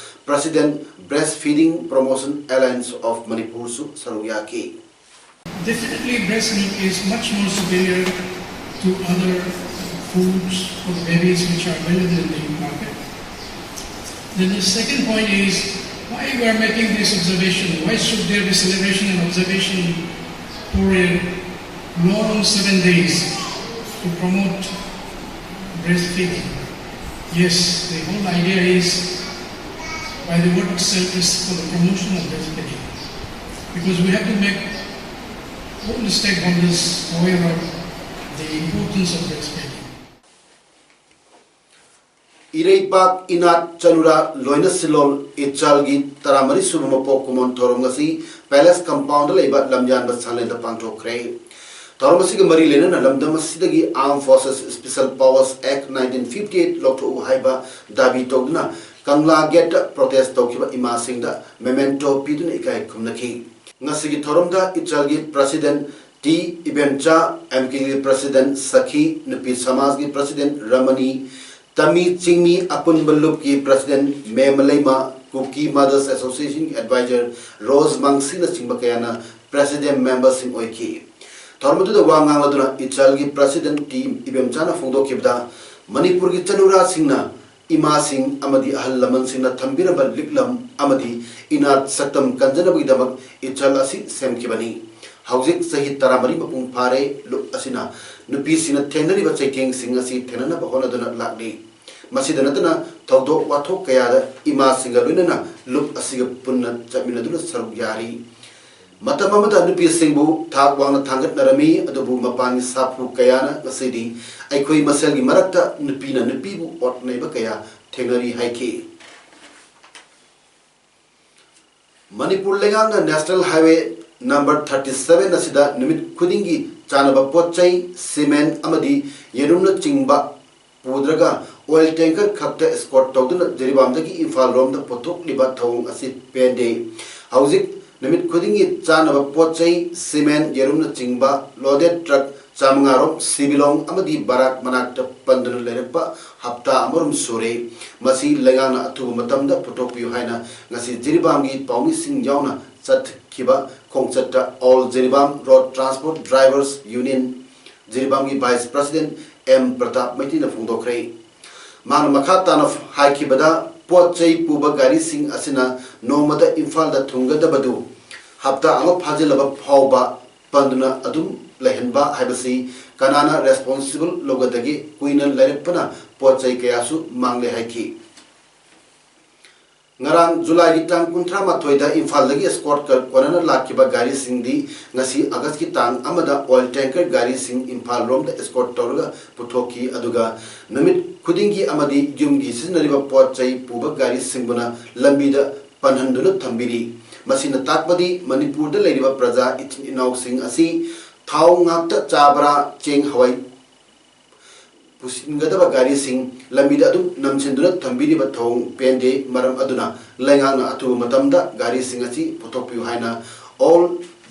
President, Breastfeeding Promotion Alliance of ꯃꯅꯤꯄꯨꯔꯁꯨ ꯁꯔꯨꯛ ꯌꯥꯈꯤ꯫ Definitely, breast milk is much more superior to other foods for the babies which are available in the market. Then the second point is why we are making this observation. Why should there be celebration and observation for a long seven days to promote breastfeeding? Yes, the whole idea is by the word itself is for the promotion of breastfeeding. Because we have to make all the stakeholders aware of the importance of breastfeeding. ꯏꯔꯩꯄꯥꯛ, ꯏꯅꯥꯠ, ꯆꯅꯨꯔꯥ, ꯂꯣꯏꯅ ꯁꯤꯂꯣꯜ, ꯏꯆꯥꯜꯒꯤ ꯇꯔꯥꯃꯔꯤ ꯁꯨꯕ ꯃꯄꯣꯛ ꯀꯨꯝꯑꯣꯟ ꯊꯧꯔꯝ ꯉꯁꯤ ꯄꯦꯂꯦꯁ ꯀꯝꯄꯥꯎꯟꯗ ꯂꯩꯕ ꯂꯝꯌꯥꯟꯕ ꯁꯪꯂꯦꯟꯗ ꯄꯥꯡꯊꯣꯛꯈ꯭ꯔꯦ꯫ ꯊꯧꯔꯝ ꯑꯁꯤꯒ ꯃꯔꯤ ꯂꯩꯅꯅ ꯂꯝꯗꯝ ꯑꯁꯤꯗꯒꯤ Armed Forces Special Powers Act nineteen fifty eight ꯂꯧꯊꯣꯛꯎ ꯍꯥꯏꯕ ꯗꯥꯕꯤ ꯇꯧꯗꯨꯅ ꯀꯪꯂꯥ ꯒꯦꯠꯇ ꯄ꯭ꯔꯣꯇꯦꯁ ꯇꯧꯈꯤꯕ ꯏꯃꯥꯁꯤꯡꯗ ꯃꯦꯃꯦꯟꯇꯣ ꯄꯤꯗꯨꯅ ꯏꯀꯥꯏ ꯈꯨꯝꯅꯈꯤ꯫ ꯉꯁꯤꯒꯤ ꯊꯧꯔꯝꯗ ꯏꯆꯥꯜꯒꯤ ꯄ꯭ꯔꯁꯤꯗꯦꯟ ꯇꯤ ꯏꯕꯦꯝꯆꯥ, ꯑꯦꯝ ꯀꯦꯒꯤ ꯄ꯭ꯔꯁꯤꯗꯦꯟꯠ ꯁꯈꯤ, ꯅꯨꯄꯤ ꯁꯃꯥꯖꯒꯤ ꯄ꯭ꯔꯁꯤꯗꯦꯟꯠ ꯔꯃꯅꯤ, ꯇꯃꯤ ꯆꯤꯡꯃꯤ ꯑꯄꯨꯟꯕ ꯂꯨꯞꯀꯤ ꯄ꯭ꯔꯁꯤꯗꯦꯟꯠ ꯃꯦꯃꯂꯩꯃ, ꯀꯨꯀꯤ ꯃꯗꯔꯁ ꯑꯦꯁꯣꯁꯤꯌꯦꯁꯟꯒꯤ ꯑꯦꯗꯚꯥꯏꯖꯔ ꯔꯣꯖ ꯃꯪꯁꯤꯅꯆꯤꯡꯕ ꯀꯌꯥꯅ ꯄ꯭ꯔꯁꯤꯗꯦꯟꯠ ꯃꯦꯝꯕꯔꯁꯤꯡ ꯑꯣꯏꯈꯤ꯫ ꯊꯧꯔꯝ ꯑꯗꯨꯗ ꯋꯥ ꯉꯥꯡꯂꯗꯨꯅ ꯏꯆꯜꯒꯤ ꯄ꯭ꯔꯁꯤꯗꯦꯟꯠ ꯇꯤ ꯏꯕꯦꯝꯆꯥꯅ ꯐꯣꯡꯗꯣꯛꯈꯤꯕꯗ, ꯃꯅꯤꯄꯨꯔꯒꯤ ꯆꯅꯨꯔꯥꯁꯤꯡꯅ ꯏꯃꯥꯁꯤꯡ ꯑꯃꯗꯤ ꯑꯍꯜ ꯂꯃꯟꯁꯤꯡꯅ ꯊꯝꯕꯤꯔꯝꯕ ꯂꯤꯛꯂꯝ ꯑꯃꯗꯤ ꯏꯅꯥꯠ ꯁꯛꯇꯝ ꯀꯟꯖꯅꯕꯒꯤꯗꯃꯛ ꯏꯆꯜ ꯑꯁꯤ ꯁꯦꯝꯈꯤꯕꯅꯤ꯫ ꯍꯧꯖꯤꯛ ꯆꯍꯤ ꯇꯔꯥꯃꯔꯤ ꯃꯄꯨꯡ ꯐꯥꯔꯦ꯫ ꯂꯨꯞ ꯑꯁꯤꯅ ꯅꯨꯄꯤꯁꯤꯡꯅ ꯊꯦꯡꯅꯔꯤꯕ ꯆꯩꯊꯦꯡꯁꯤꯡ ꯑꯁꯤ ꯊꯦꯡꯅꯅꯕ ꯍꯣꯠꯅꯗꯨꯅ ꯂꯥꯛꯂꯤ꯫ ꯃꯁꯤꯗ ꯅꯠꯇꯅ ꯊꯧꯗꯣꯛ ꯋꯥꯊꯣꯛ ꯀꯌꯥꯗ ꯏꯃꯥꯁꯤꯡꯒ ꯂꯣꯏꯅꯅ ꯂꯨꯞ ꯑꯁꯤꯒ ꯄꯨꯟꯅ ꯆꯠꯃꯤꯟꯅꯗꯨꯅ ꯁꯔꯨꯛ ꯌꯥꯔꯤ꯫ ꯃꯇꯝ ꯑꯃꯗ ꯅꯨꯄꯤꯁꯤꯡꯕꯨ ꯊꯥꯛ ꯋꯥꯡꯅ ꯊꯥꯡꯒꯠꯅꯔꯝꯃꯤ, ꯑꯗꯨꯕꯨ ꯃꯄꯥꯟꯒꯤ ꯁꯥꯐꯨ ꯀꯌꯥꯅ ꯉꯁꯤꯗꯤ ꯑꯩꯈꯣꯏ ꯃꯁꯦꯜꯒꯤ ꯃꯔꯛꯇ ꯅꯨꯄꯤꯅ ꯅꯨꯄꯤꯕꯨ ꯑꯣꯠꯅꯩꯕ ꯀꯌꯥ ꯊꯦꯡꯅꯔꯤ ꯍꯥꯏꯈꯤ꯫ ꯃꯅꯤꯄꯨꯔ ꯂꯩꯉꯥꯛꯅ National Highway number thirty seven ꯑꯁꯤꯗ ꯅꯨꯃꯤꯠ ꯈꯨꯗꯤꯡꯒꯤ ꯆꯥꯅꯕ ꯄꯣꯠ ꯆꯩ, ꯁꯤꯃꯦꯟ ꯑꯃꯗꯤ ꯌꯦꯔꯨꯝꯅꯆꯤꯡꯕ ꯄꯨꯗ꯭ꯔꯒ oil tanker ꯈꯛꯇ escort ꯇꯧꯗꯨꯅ ꯖꯤꯔꯤꯕꯥꯝꯗꯒꯤ ꯏꯝꯐꯥꯜ ꯔꯣꯝꯗ ꯄꯨꯊꯣꯛꯂꯤꯕ ꯊꯧꯑꯣꯡ ꯑꯁꯤ ꯄꯦꯟꯗꯦ꯫ ꯍꯧꯖꯤꯛ ꯅꯨꯃꯤꯠ ꯈꯨꯗꯤꯡꯒꯤ ꯆꯥꯅꯕ ꯄꯣꯠ ꯆꯩ, ꯁꯤꯃꯦꯟ, ꯌꯦꯔꯨꯝꯅꯆꯤꯡꯕ loaded truck ꯆꯥꯃꯉꯥ ꯔꯣꯝ ꯁꯤꯕꯤꯂꯣꯡ ꯑꯃꯗꯤ ꯕꯔꯥꯛ ꯃꯅꯥꯛꯇ ꯄꯟꯗꯨꯅ ꯂꯩꯔꯛꯄ ꯍꯞꯇꯥ ꯑꯃꯔꯣꯝ ꯁꯨꯔꯦ꯫ ꯃꯁꯤ ꯂꯩꯉꯥꯛꯅ ꯑꯊꯨꯕ ꯃꯇꯝꯗ ꯄꯨꯊꯣꯛꯄꯤꯌꯨ ꯍꯥꯏꯅ ꯉꯁꯤ ꯖꯤꯔꯤꯕꯥꯝꯒꯤ ꯄꯥꯎꯃꯤꯁꯤꯡ ꯌꯥꯎꯅ ꯆꯠꯈꯤꯕ ꯈꯣꯡꯆꯠꯇ All Jiribam Road Transport Drivers Union ꯖꯤꯔꯤꯕꯥꯝꯒꯤ vice president ꯑꯦꯝ ꯄ꯭ꯔꯇꯥꯞ ꯃꯩꯇꯩꯅ ꯐꯣꯡꯗꯣꯛꯈ꯭ꯔꯦ꯫ ꯃꯍꯥꯛꯅ ꯃꯈꯥ ꯇꯥꯅ ꯍꯥꯏꯈꯤꯕꯗ, ꯄꯣꯠ ꯆꯩ ꯄꯨꯕ ꯒꯥꯔꯤꯁꯤꯡ ꯑꯁꯤꯅ ꯅꯣꯡꯃꯗ ꯏꯝꯐꯥꯜꯗ ꯊꯨꯡꯒꯗꯕꯗꯨ ꯍꯞꯇꯥ ꯑꯃ ꯐꯥꯖꯤꯜꯂꯕ ꯐꯥꯎꯕ ꯄꯟꯗꯨꯅ ꯑꯗꯨꯝ ꯂꯩꯍꯟꯕ ꯍꯥꯏꯕꯁꯤ ꯀꯅꯥꯅ responsible ꯂꯧꯒꯗꯒꯦ? ꯀꯨꯏꯅ ꯂꯩꯔꯛꯄꯅ ꯄꯣꯠ ꯆꯩ ꯀꯌꯥꯁꯨ ꯃꯥꯡꯂꯦ ꯍꯥꯏꯈꯤ꯫ ꯉꯔꯥꯡ ꯖꯨꯂꯥꯏꯒꯤ ꯇꯥꯡ ꯀꯨꯟꯊ꯭ꯔꯥ ꯃꯥꯊꯣꯏꯗ ꯏꯝꯐꯥꯜꯗꯒꯤ escort ꯀ-, ꯀꯣꯟꯅꯅ ꯂꯥꯛꯈꯤꯕ ꯒꯥꯔꯤꯁꯤꯡꯗꯤ ꯉꯁꯤ ꯑꯥꯒꯁꯀꯤ ꯇꯥꯡ ꯑꯃꯗ oil tanker ꯒꯥꯔꯤꯁꯤꯡ ꯏꯝꯐꯥꯜ ꯔꯣꯝꯗ escort ꯇꯧꯔꯒ ꯄꯨꯊꯣꯛꯈꯤ꯫ ꯑꯗꯨꯒ ꯅꯨꯃꯤꯠ ꯈꯨꯗꯤꯡꯒꯤ ꯑꯃꯗꯤ ꯌꯨꯝꯒꯤ ꯁꯤꯖꯤꯟꯅꯔꯤꯕ ꯄꯣꯠ ꯆꯩ ꯄꯨꯕ ꯒꯥꯔꯤꯁꯤꯡꯕꯨꯅ ꯂꯝꯕꯤꯗ ꯄꯟꯍꯟꯗꯨꯅ ꯊꯝꯕꯤꯔꯤ꯫ ꯃꯁꯤꯅ ꯇꯥꯛꯄꯗꯤ ꯃꯅꯤꯄꯨꯔꯗ ꯂꯩꯔꯤꯕ ꯄ꯭ꯔꯖꯥ ꯏꯆꯤꯟ ꯏꯅꯥꯎꯁꯤꯡ ꯑꯁꯤ ꯊꯥꯎ ꯉꯥꯛꯇ ꯆꯥꯕ꯭ꯔꯥ, ꯆꯦꯡ ꯍꯋꯥꯏ ꯄꯨꯁꯤꯟꯒꯗꯕ ꯒꯥꯔꯤꯁꯤꯡ ꯂꯝꯕꯤꯗ ꯑꯗꯨꯝ ꯅꯝꯁꯤꯟꯗꯨꯅ ꯊꯝꯕꯤꯔꯤꯕ ꯊꯧꯑꯣꯡ ꯄꯦꯟꯗꯦ꯫ ꯃꯔꯝ ꯑꯗꯨꯅ ꯂꯩꯉꯥꯛꯅ ꯑꯊꯨꯕ ꯃꯇꯝꯗ ꯒꯥꯔꯤꯁꯤꯡ ꯑꯁꯤ ꯄꯨꯊꯣꯛꯄꯤꯌꯨ ꯍꯥꯏꯅ All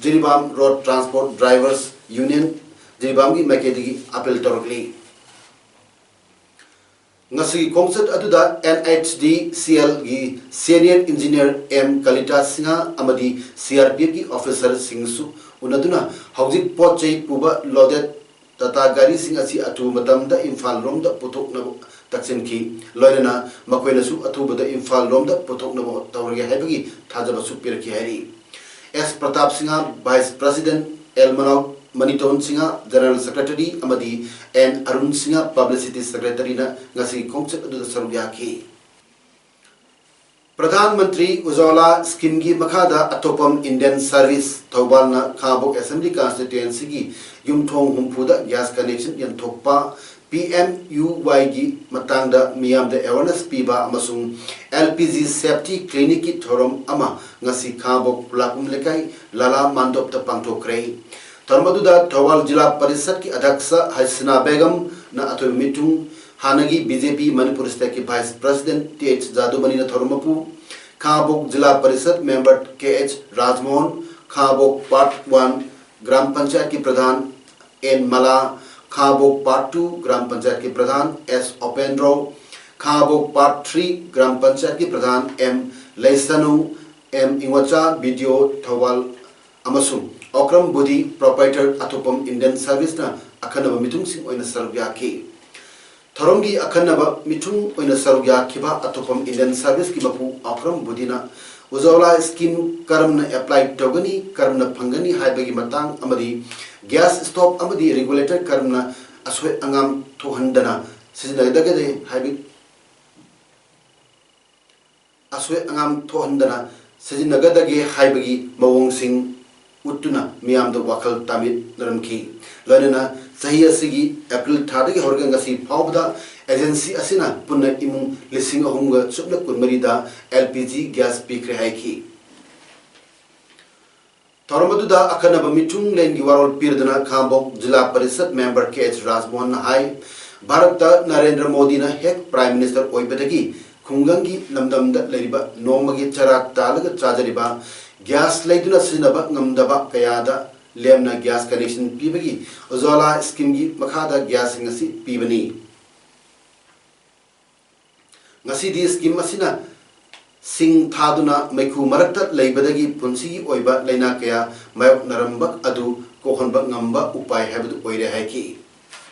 Jiribam road transport drivers union ꯖꯤꯔꯤꯕꯥꯝꯒꯤ ꯃꯥꯏꯀꯩꯗꯒꯤ ꯑꯄꯤꯜ ꯇꯧꯔꯛꯂꯤ꯫ ꯉꯁꯤꯒꯤ ꯈꯣꯡꯆꯠ ꯑꯗꯨꯗ NHDCLꯒꯤ senior engineer M Kalita Singh ꯑꯃꯗꯤ CRPFꯀꯤ ꯑꯣꯐꯤꯁꯔꯁꯤꯡꯁꯨ ꯎꯅꯗꯨꯅ ꯍꯧꯖꯤꯛ ꯄꯣꯠ ꯆꯩ ꯄꯨꯕ ꯂꯣꯗꯦꯗ ꯇꯥꯇꯥ ꯒꯥꯔꯤꯁꯤꯡ ꯑꯁꯤ ꯑꯊꯨꯕ ꯃꯇꯝꯗ ꯏꯝꯐꯥꯜ ꯂꯣꯝꯗ ꯄꯨꯊꯣꯛꯅꯕ ꯇꯛꯁꯤꯟꯈꯤ꯫ ꯂꯣꯏꯅꯅ ꯃꯈꯣꯏꯅꯁꯨ ꯑꯊꯨꯕꯗ ꯏꯝꯐꯥꯜ ꯂꯣꯝꯗ ꯄꯨꯊꯣꯛꯅꯕ ꯇꯧꯔꯒꯦ ꯍꯥꯏꯕꯒꯤ ꯊꯥꯖꯕꯁꯨ ꯄꯤꯔꯛꯈꯤ ꯍꯥꯏꯔꯤ꯫ S Pratap Singh, vice president, L Manao Maniton Singh, general secretary, ꯑꯃꯗꯤ ꯑꯦꯟ ꯑꯔꯨꯟ ꯁꯤꯡꯍ, ꯄꯕ꯭ꯂꯤꯁꯤꯇꯤ ꯁꯦꯀ꯭ꯔꯦꯇꯔꯤꯅ ꯉꯁꯤꯒꯤ ꯈꯣꯡꯆꯠ ꯑꯗꯨꯗ ꯁꯔꯨꯛ ꯌꯥꯈꯤ꯫ ꯄ꯭ꯔꯙꯥꯟ ꯃꯟꯇ꯭ꯔꯤ ꯎꯖ꯭ꯋꯥꯂꯥ ꯁ꯭ꯀꯤꯝꯒꯤ ꯃꯈꯥꯗ ꯑꯇꯣꯞꯄꯝ ꯏꯟꯗꯤꯌꯟ ꯁꯔꯚꯤꯁ ꯊꯧꯕꯥꯜꯅ ꯈꯥꯉꯕꯣꯛ ꯑꯦꯁꯦꯝꯕ꯭ꯂꯤ ꯀꯟꯁꯇꯤꯇ꯭ꯋꯦꯟꯁꯤꯒꯤ ꯌꯨꯝꯊꯣꯡ ꯍꯨꯝꯐꯨꯗ ꯒ꯭ꯌꯥꯁ ꯀꯅꯦꯛꯁꯟ ꯌꯦꯟꯊꯣꯛꯄ, PMUYꯒꯤ ꯃꯇꯥꯡꯗ ꯃꯤꯌꯥꯝꯗ ꯑꯦꯋꯥꯔꯅꯦꯁ ꯄꯤꯕ ꯑꯃꯁꯨꯡ LPG ꯁꯦꯐꯇꯤ ꯀ꯭ꯂꯤꯅꯤꯛꯀꯤ ꯊꯧꯔꯝ ꯑꯃ ꯉꯁꯤ ꯈꯥꯉꯕꯣꯛ ꯈꯨꯂꯥꯛꯄꯝ ꯂꯩꯀꯥꯏ ꯂꯥꯂꯥ ꯃꯥꯟꯗꯣꯞꯇ ꯄꯥꯡꯊꯣꯛꯈ꯭ꯔꯦ꯫ ꯊꯧꯔꯝ ꯑꯗꯨꯗ ꯊꯧꯕꯥꯜ ꯖꯤꯂꯥ ꯄꯔꯤꯁꯠꯀꯤ ꯑꯗ꯭ꯌꯛꯁ ꯍꯁꯤꯅꯥ ꯕꯦꯒꯝꯅ ꯑꯊꯣꯏꯕ ꯃꯤꯊꯨꯡ, ꯍꯥꯟꯅꯒꯤ BJP ꯃꯅꯤꯄꯨꯔ ꯁ꯭ꯇꯦꯠꯀꯤ ꯚꯥꯏꯁ ꯄ꯭ꯔꯁꯤꯗꯦꯟꯠ Th ꯖꯥꯗꯨꯃꯅꯤꯅ ꯊꯧꯔꯝ ꯃꯄꯨ, Khangabok Zilla Parishad member Kh Rajmohan, Khangabok part one Gram ꯄꯟꯆꯥꯌꯠꯀꯤ Pradhan N Mala, Khangabok part two Gram ꯄꯟꯆꯥꯌꯠꯀꯤ Pradhan S Opendro, Khangabok part three Gram ꯄꯟꯆꯥꯌꯠꯀꯤ Pradhan M Leishanu, M Ingocha, BDO Thoubal ꯑꯃꯁꯨꯡ ꯑꯣꯀ꯭ꯔꯝ ꯕꯨꯗꯤ ꯄ꯭ꯔꯣꯄꯥꯏꯇꯔ ꯑꯇꯣꯞꯄꯝ ꯏꯟꯗꯤꯌꯟ ꯁꯔꯚꯤꯁꯅ ꯑꯈꯟꯅꯕ ꯃꯤꯊꯨꯡꯁꯤꯡ ꯑꯣꯏꯅ ꯁꯔꯨꯛ ꯌꯥꯈꯤ꯫ ꯊꯧꯔꯝꯒꯤ ꯑꯈꯟꯅꯕ ꯃꯤꯊꯨꯡ ꯑꯣꯏꯅ ꯁꯔꯨꯛ ꯌꯥꯈꯤꯕ ꯑꯇꯣꯞꯄꯝ ꯏꯟꯗꯤꯌꯟ ꯁꯔꯚꯤꯁꯀꯤ ꯃꯄꯨ ꯑꯣꯀ꯭ꯔꯝ ꯕꯨꯗꯤꯅ ꯎꯖ꯭ꯋꯥꯂꯥ ꯁ꯭ꯀꯤꯝ ꯀꯔꯝꯅ ꯑꯦꯄ꯭ꯂꯥꯏ ꯇꯧꯒꯅꯤ, ꯀꯔꯝꯅ ꯐꯪꯒꯅꯤ ꯍꯥꯏꯕꯒꯤ ꯃꯇꯥꯡ ꯑꯃꯗꯤ ꯒ꯭ꯌꯥꯁ ꯁ꯭ꯇꯣꯞ ꯑꯃꯗꯤ ꯔꯤꯒꯨꯂꯦꯇꯔ ꯀꯔꯝꯅ ꯑꯁꯣꯏ ꯑꯉꯥꯝ ꯊꯣꯛꯍꯟꯗꯅ ꯁꯤꯖꯤꯟꯅꯒꯗꯒꯦ ꯍꯥꯏꯕ ꯑꯁꯣꯏ ꯑꯉꯥꯝ ꯊꯣꯛꯍꯟꯗꯅ ꯁꯤꯖꯤꯟꯅꯒꯗꯒꯦ ꯍꯥꯏꯕꯒꯤ ꯃꯑꯣꯡꯁꯤꯡ ꯎꯠꯇꯨꯅ ꯃꯤꯌꯥꯝꯗ ꯋꯥꯈꯜ ꯇꯥꯃꯤꯟꯅꯔꯝꯈꯤ꯫ ꯂꯣꯏꯅꯅ ꯆꯍꯤ ꯑꯁꯤꯒꯤ ꯑꯦꯄ꯭ꯔꯤꯜ ꯊꯥꯗꯒꯤ ꯍꯧꯔꯒ ꯉꯁꯤ ꯐꯥꯎꯕꯗ ꯑꯦꯖꯦꯟꯁꯤ ꯑꯁꯤꯅ ꯄꯨꯟꯅ ꯏꯃꯨꯡ ꯂꯤꯁꯤꯡ ꯑꯍꯨꯝꯒ ꯁꯨꯞꯅ ꯀꯨꯟꯃꯔꯤꯗ LPG ꯒ꯭ꯌꯥꯁ ꯄꯤꯈ꯭ꯔꯦ ꯍꯥꯏꯈꯤ꯫ ꯊꯧꯔꯝ ꯑꯗꯨꯗ ꯑꯈꯟꯅꯕ ꯃꯤꯊꯨꯡꯂꯦꯟꯒꯤ ꯋꯥꯔꯣꯜ ꯄꯤꯔꯗꯨꯅ ꯈꯥꯉꯕꯣꯛ ꯖꯤꯂꯥ ꯄꯔꯤꯁꯠ ꯃꯦꯝꯕꯔ Kh ꯔꯥꯖꯃꯣꯍꯟꯅ ꯍꯥꯏ, ꯚꯥꯔꯠꯇ ꯅꯔꯦꯟꯗ꯭ꯔ ꯃꯣꯗꯤꯅ ꯍꯦꯛ ꯄ꯭ꯔꯥꯏꯝ ꯃꯤꯅꯤꯁꯇꯔ ꯑꯣꯏꯕꯗꯒꯤ ꯈꯨꯡꯒꯪꯒꯤ ꯂꯝꯗꯝꯗ ꯂꯩꯔꯤꯕ ꯅꯣꯡꯃꯒꯤ ꯆꯔꯥ ꯇꯥꯜꯂꯒ ꯆꯥꯖꯔꯤꯕ ꯒ꯭ꯌꯥꯁ ꯂꯩꯗꯨꯅ ꯁꯤꯖꯤꯟꯅꯕ ꯉꯝꯗꯕ ꯀꯌꯥꯗ ꯂꯦꯝꯅ ꯒ꯭ꯌꯥꯁ ꯀꯅꯦꯛꯁꯟ ꯄꯤꯕꯒꯤ ꯎꯖ꯭ꯋꯥꯂꯥ ꯁ꯭ꯀꯤꯝꯒꯤ ꯃꯈꯥꯗ ꯒ꯭ꯌꯥꯁꯁꯤꯡ ꯑꯁꯤ ꯄꯤꯕꯅꯤ꯫ ꯉꯁꯤꯗꯤ ꯁ꯭ꯀꯤꯝ ꯑꯁꯤꯅ ꯁꯤꯡ ꯊꯥꯗꯨꯅ ꯃꯩꯈꯨ ꯃꯔꯛꯇ ꯂꯩꯕꯗꯒꯤ ꯄꯨꯟꯁꯤꯒꯤ ꯑꯣꯏꯕ ꯂꯥꯏꯅꯥ ꯀꯌꯥ ꯃꯥꯌꯣꯛꯅꯔꯝꯕ ꯑꯗꯨ ꯀꯣꯛꯍꯟꯕ ꯉꯝꯕ ꯎꯄꯥꯏ ꯍꯥꯏꯕꯗꯨ ꯑꯣꯏꯔꯦ ꯍꯥꯏꯈꯤ꯫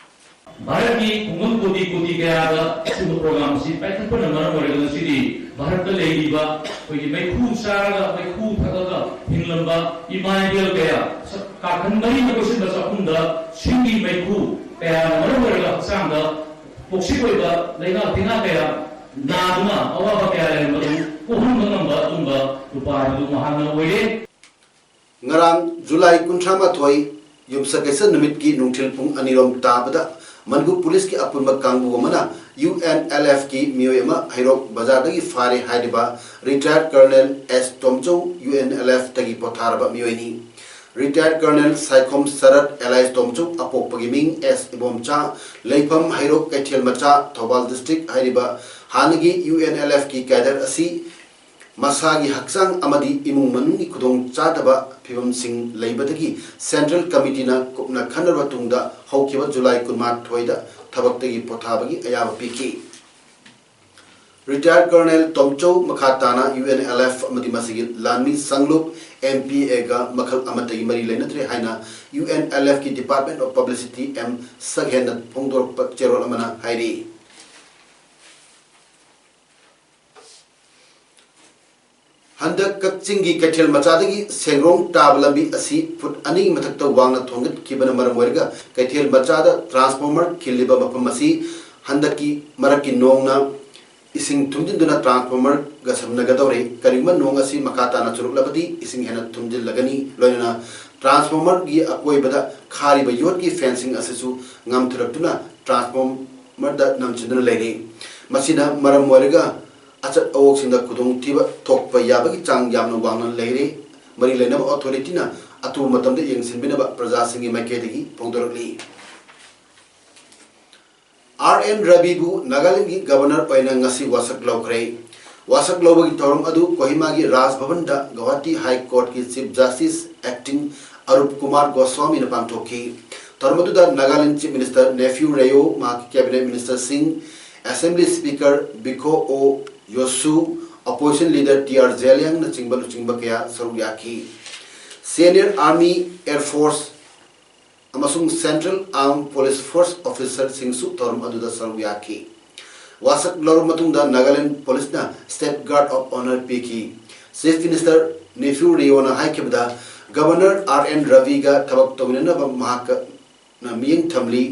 ꯚꯥꯔꯠꯀꯤ ꯈꯨꯡꯒꯪ ꯀꯣꯇꯤ ꯀꯣꯇꯤ ꯀꯌꯥꯗ ꯑꯁꯤꯒꯨꯝꯕ ꯄ꯭ꯔꯣꯒ꯭ꯔꯥꯝ ꯑꯁꯤ ꯄꯥꯏꯈꯠꯄꯅ ꯃꯔꯝ ꯑꯣꯏꯔꯒ ꯉꯁꯤꯗꯤ ꯚꯥꯔꯠꯇ ꯂꯩꯔꯤꯕ ꯑꯩꯈꯣꯏꯒꯤ ꯃꯩꯈꯨ ꯆꯥꯔꯒ, ꯃꯩꯈꯨ ꯊꯛꯑꯒ ꯍꯤꯡꯂꯝꯕ ꯏꯃꯥ ꯏꯕꯦꯜ ꯀꯌꯥ, ꯀꯥꯈꯟ ꯃꯔꯤꯅ ꯀꯣꯏꯁꯤꯟꯕ ꯆꯥꯛꯈꯨꯝꯗ ꯁꯤꯡꯒꯤ ꯃꯩꯈꯨ ꯀꯌꯥꯅ ꯃꯔꯝ ꯑꯣꯏꯔꯒ ꯍꯛꯆꯥꯡꯗ toxic ꯑꯣꯏꯕ ꯂꯥꯏꯅꯥ ꯇꯤꯟꯅꯥ ꯀꯌꯥ ꯅꯥꯗꯨꯅ ꯑꯋꯥꯕ ꯀꯌꯥ ꯂꯩꯔꯝꯕꯗꯨ ꯀꯣꯛꯍꯟꯕ ꯉꯝꯕ ꯑꯗꯨꯒꯨꯝꯕ ꯎꯄꯥꯏ ꯑꯗꯨ ꯃꯍꯥꯛꯅ ꯑꯣꯏꯔꯦ꯫ ꯉꯔꯥꯡ ꯖꯨꯂꯥꯏ ꯀꯨꯟꯊ꯭ꯔꯥ ꯃꯥꯊꯣꯏ ꯌꯨꯝꯁꯀꯩꯁ ꯅꯨꯃꯤꯠꯀꯤ ꯅꯨꯡꯊꯤꯜ ꯄꯨꯡ ꯑꯅꯤꯔꯣꯝ ꯇꯥꯕꯗ ꯃꯅꯤꯄꯨꯔ ꯄꯨꯂꯤꯁꯀꯤ ꯑꯄꯨꯟꯕ ꯀꯥꯡꯕꯨ ꯑꯃꯅ ꯌꯨ ꯑꯦꯟ ꯑꯦꯜ ꯑꯦꯐꯀꯤ ꯃꯤꯑꯣꯏ ꯑꯃ ꯍꯩꯔꯣꯛ ꯕꯖꯥꯔꯗꯒꯤ ꯐꯥꯔꯦ ꯍꯥꯏꯔꯤꯕ retired colonel S Tomchou, U N L ꯑꯦꯐꯇꯒꯤ ꯄꯣꯊꯥꯔꯕ ꯃꯤꯑꯣꯏꯅꯤ꯫ Retired colonel Saikhom Sarat alias Tomchou, ꯑꯄꯣꯛꯄꯒꯤ ꯃꯤꯡ ꯑꯦꯁ ꯏꯕꯣꯝꯆꯥ, ꯂꯩꯐꯝ ꯍꯩꯔꯣꯛ ꯀꯩꯊꯦꯜ ꯃꯆꯥ, ꯊꯧꯕꯥꯜ ꯗꯤꯁꯇ꯭ꯔꯤꯛ ꯍꯥꯏꯔꯤꯕ ꯍꯥꯟꯅꯒꯤ ꯌꯨ ꯑꯦꯟ ꯑꯦꯜ ꯑꯦꯐꯀꯤ ꯀꯦꯗꯔ ꯑꯁꯤ ꯃꯁꯥꯒꯤ ꯍꯛꯆꯥꯡ ꯑꯃꯗꯤ ꯏꯃꯨꯡ ꯃꯅꯨꯡꯒꯤ ꯈꯨꯗꯣꯡ ꯆꯥꯗꯕ ꯐꯤꯕꯝꯁꯤꯡ ꯂꯩꯕꯗꯒꯤ ꯁꯦꯟꯇ꯭ꯔꯦꯜ ꯀꯃꯤꯇꯤꯅ ꯀꯨꯞꯅ ꯈꯟꯅꯔꯕ ꯇꯨꯡꯗ ꯍꯧꯈꯤꯕ ꯖꯨꯂꯥꯏ ꯀꯨꯟꯃꯥꯊꯣꯏꯗ ꯊꯕꯛꯇꯒꯤ ꯄꯣꯊꯥꯕꯒꯤ ꯑꯌꯥꯕ ꯄꯤꯈꯤ꯫ ꯔꯤꯇꯥꯌꯔ ꯀꯔꯅꯦꯜ ꯇꯣꯝꯆꯧ ꯃꯈꯥ ꯇꯥꯅ ꯌꯨ ꯑꯦꯟ ꯑꯦꯜ ꯑꯦꯐ ꯑꯃꯗꯤ ꯃꯁꯤꯒꯤ ꯂꯥꯟꯃꯤ ꯁꯪꯂꯨꯞ ꯑꯦꯝ ꯄꯤ ꯑꯦꯒ ꯃꯈꯜ ꯑꯃꯠꯇꯒꯤ ꯃꯔꯤ ꯂꯩꯅꯗ꯭ꯔꯦ ꯍꯥꯏꯅ ꯌꯨ ꯑꯦꯟ ꯑꯦꯜ ꯑꯦꯐꯀꯤ Department of Publicity ꯑꯦꯝ ꯁꯛꯍꯦꯟꯅ ꯐꯣꯡꯗꯣꯔꯛꯄ ꯆꯦꯔꯣꯜ ꯑꯃꯅ ꯍꯥꯏꯔꯤ꯫ ꯍꯟꯗꯛ ꯀꯛꯆꯤꯡꯒꯤ ꯀꯩꯊꯦꯜ ꯃꯆꯥꯗꯒꯤ ꯁꯦꯡꯔꯣꯡ ꯇꯥꯕ ꯂꯝꯕꯤ ꯑꯁꯤ ꯐꯨꯠ ꯑꯅꯤꯒꯤ ꯃꯊꯛꯇ ꯋꯥꯡꯅ ꯊꯣꯡꯒꯠꯈꯤꯕꯅ ꯃꯔꯝ ꯑꯣꯏꯔꯒ ꯀꯩꯊꯦꯜ ꯃꯆꯥꯗ ꯇ꯭ꯔꯥꯟꯁꯐꯣꯔꯃꯔ ꯈꯤꯜꯂꯤꯕ ꯃꯐꯝ ꯑꯁꯤ ꯍꯟꯗꯛꯀꯤ ꯃꯔꯛꯀꯤ ꯅꯣꯡꯅ ꯏꯁꯤꯡ ꯊꯨꯝꯖꯤꯟꯗꯨꯅ ꯇ꯭ꯔꯥꯟꯁꯐꯣꯔꯃꯔꯒ ꯁꯝꯅꯒꯗꯧꯔꯦ꯫ ꯀꯔꯤꯒꯨꯝꯕ ꯅꯣꯡ ꯑꯁꯤ ꯃꯈꯥ ꯇꯥꯅ ꯆꯨꯔꯛꯂꯕꯗꯤ ꯏꯁꯤꯡ ꯍꯦꯟꯅ ꯊꯨꯝꯖꯤꯜꯂꯒꯅꯤ꯫ ꯂꯣꯏꯅꯅ ꯇ꯭ꯔꯥꯟꯁꯐꯣꯔꯃꯔꯒꯤ ꯑꯀꯣꯏꯕꯗ ꯈꯥꯔꯤꯕ ꯌꯣꯠꯀꯤ ꯐꯦꯟꯁꯤꯡ ꯑꯁꯤꯁꯨ ꯉꯝꯊꯔꯛꯇꯨꯅ ꯇ꯭ꯔꯥꯟꯁꯐꯣꯔꯃꯔꯗ ꯅꯝꯁꯤꯟꯗꯨꯅ ꯂꯩꯔꯤ꯫ ꯃꯁꯤꯅ ꯃꯔꯝ ꯑꯣꯏꯔꯒ ꯑꯆꯠ ꯑꯋꯣꯛꯁꯤꯡꯗ ꯈꯨꯗꯣꯡꯊꯤꯕ ꯊꯣꯛꯄ ꯌꯥꯕꯒꯤ ꯆꯥꯡ ꯌꯥꯝꯅ ꯋꯥꯡꯅ ꯂꯩꯔꯦ꯫ ꯃꯔꯤ ꯂꯩꯅꯕ ꯑꯣꯊꯣꯔꯤꯇꯤꯅ ꯑꯊꯨꯕ ꯃꯇꯝꯗ ꯌꯦꯡꯁꯤꯟꯕꯤꯅꯕ ꯄ꯭ꯔꯖꯥꯁꯤꯡꯒꯤ ꯃꯥꯏꯀꯩꯗꯒꯤ ꯐꯣꯡꯗꯣꯔꯛꯂꯤ꯫ ꯑꯥꯔ ꯑꯦꯟ ꯔꯕꯤꯕꯨ ꯅꯥꯒꯥꯂꯦꯟꯒꯤ ꯒꯕꯔꯅꯔ ꯑꯣꯏꯅ ꯉꯁꯤ ꯋꯥꯁꯛ ꯂꯧꯈ꯭ꯔꯦ꯫ ꯋꯥꯁꯛ ꯂꯧꯕꯒꯤ ꯊꯧꯔꯝ ꯑꯗꯨ ꯀꯣꯍꯤꯃꯥꯒꯤ ꯔꯥꯖ ꯚꯕꯟꯗ ꯒꯧꯍꯥꯇꯤ ꯍꯥꯏ ꯀꯣꯔꯠꯀꯤ ꯆꯤꯐ ꯖꯁꯇꯤꯁ ꯑꯦꯛꯇꯤꯡ ꯑꯔꯨꯞ ꯀꯨꯃꯥꯔ ꯒꯣꯁ꯭ꯋꯥꯃꯤꯅ ꯄꯥꯡꯊꯣꯛꯈꯤ꯫ ꯊꯧꯔꯝ ꯑꯗꯨꯗ Nagaland chief minister nephew Rio, ꯃꯍꯥꯛꯀꯤ ꯀꯦꯕꯤꯅꯦꯠ ꯃꯤꯅꯤꯁꯇꯔꯁꯤꯡ, ꯑꯦꯁꯦꯝꯕ꯭ꯂꯤ ꯁ꯭ꯄꯤꯀꯔ ꯕꯤꯈꯣ ꯑꯣ ꯌꯣꯁꯨ, ꯑꯣꯄꯣꯖꯤꯁꯟ ꯂꯤꯗꯔ ꯇꯤ ꯑꯥꯔ ꯖꯦꯂꯤꯌꯥꯡꯅꯆꯤꯡꯕ ꯂꯨꯆꯤꯡꯕ ꯀꯌꯥ ꯁꯔꯨꯛ ꯌꯥꯈꯤ꯫ ꯁꯦꯅꯤꯌꯔ ꯑꯥꯔꯃꯤ, ꯑꯦꯌꯔ ꯐꯣꯔꯁ ꯑꯃꯁꯨꯡ ꯁꯦꯟꯇ꯭ꯔꯦꯜ ꯑꯥꯔꯝ ꯄꯨꯂꯤꯁ ꯐꯣꯔꯁ ꯑꯣꯐꯤꯁꯔꯁꯤꯡꯁꯨ ꯊꯧꯔꯝ ꯑꯗꯨꯗ ꯁꯔꯨꯛ ꯌꯥꯈꯤ꯫ ꯋꯥꯁꯛ ꯂꯧꯔꯕ ꯃꯇꯨꯡꯗ ꯅꯥꯒꯥꯂꯦꯟ ꯄꯨꯂꯤꯁꯅ ꯁ꯭ꯇꯦꯠ ꯒꯥꯔꯗ ꯑꯣꯐ ꯑꯣꯅꯔ ꯄꯤꯈꯤ꯫ ꯆꯤꯐ ꯃꯤꯅꯤꯁꯇꯔ ꯅꯦꯐ꯭ꯌꯨ ꯔꯤꯌꯣꯅ ꯍꯥꯏꯈꯤꯕꯗ, ꯒꯕꯔꯅꯔ ꯑꯥꯔ ꯑꯦꯟ ꯔꯕꯤꯒ ꯊꯕꯛ ꯇꯧꯃꯤꯟꯅꯅꯕ ꯃꯍꯥꯛꯅ ꯃꯤꯠꯌꯦꯡ ꯊꯝꯂꯤ꯫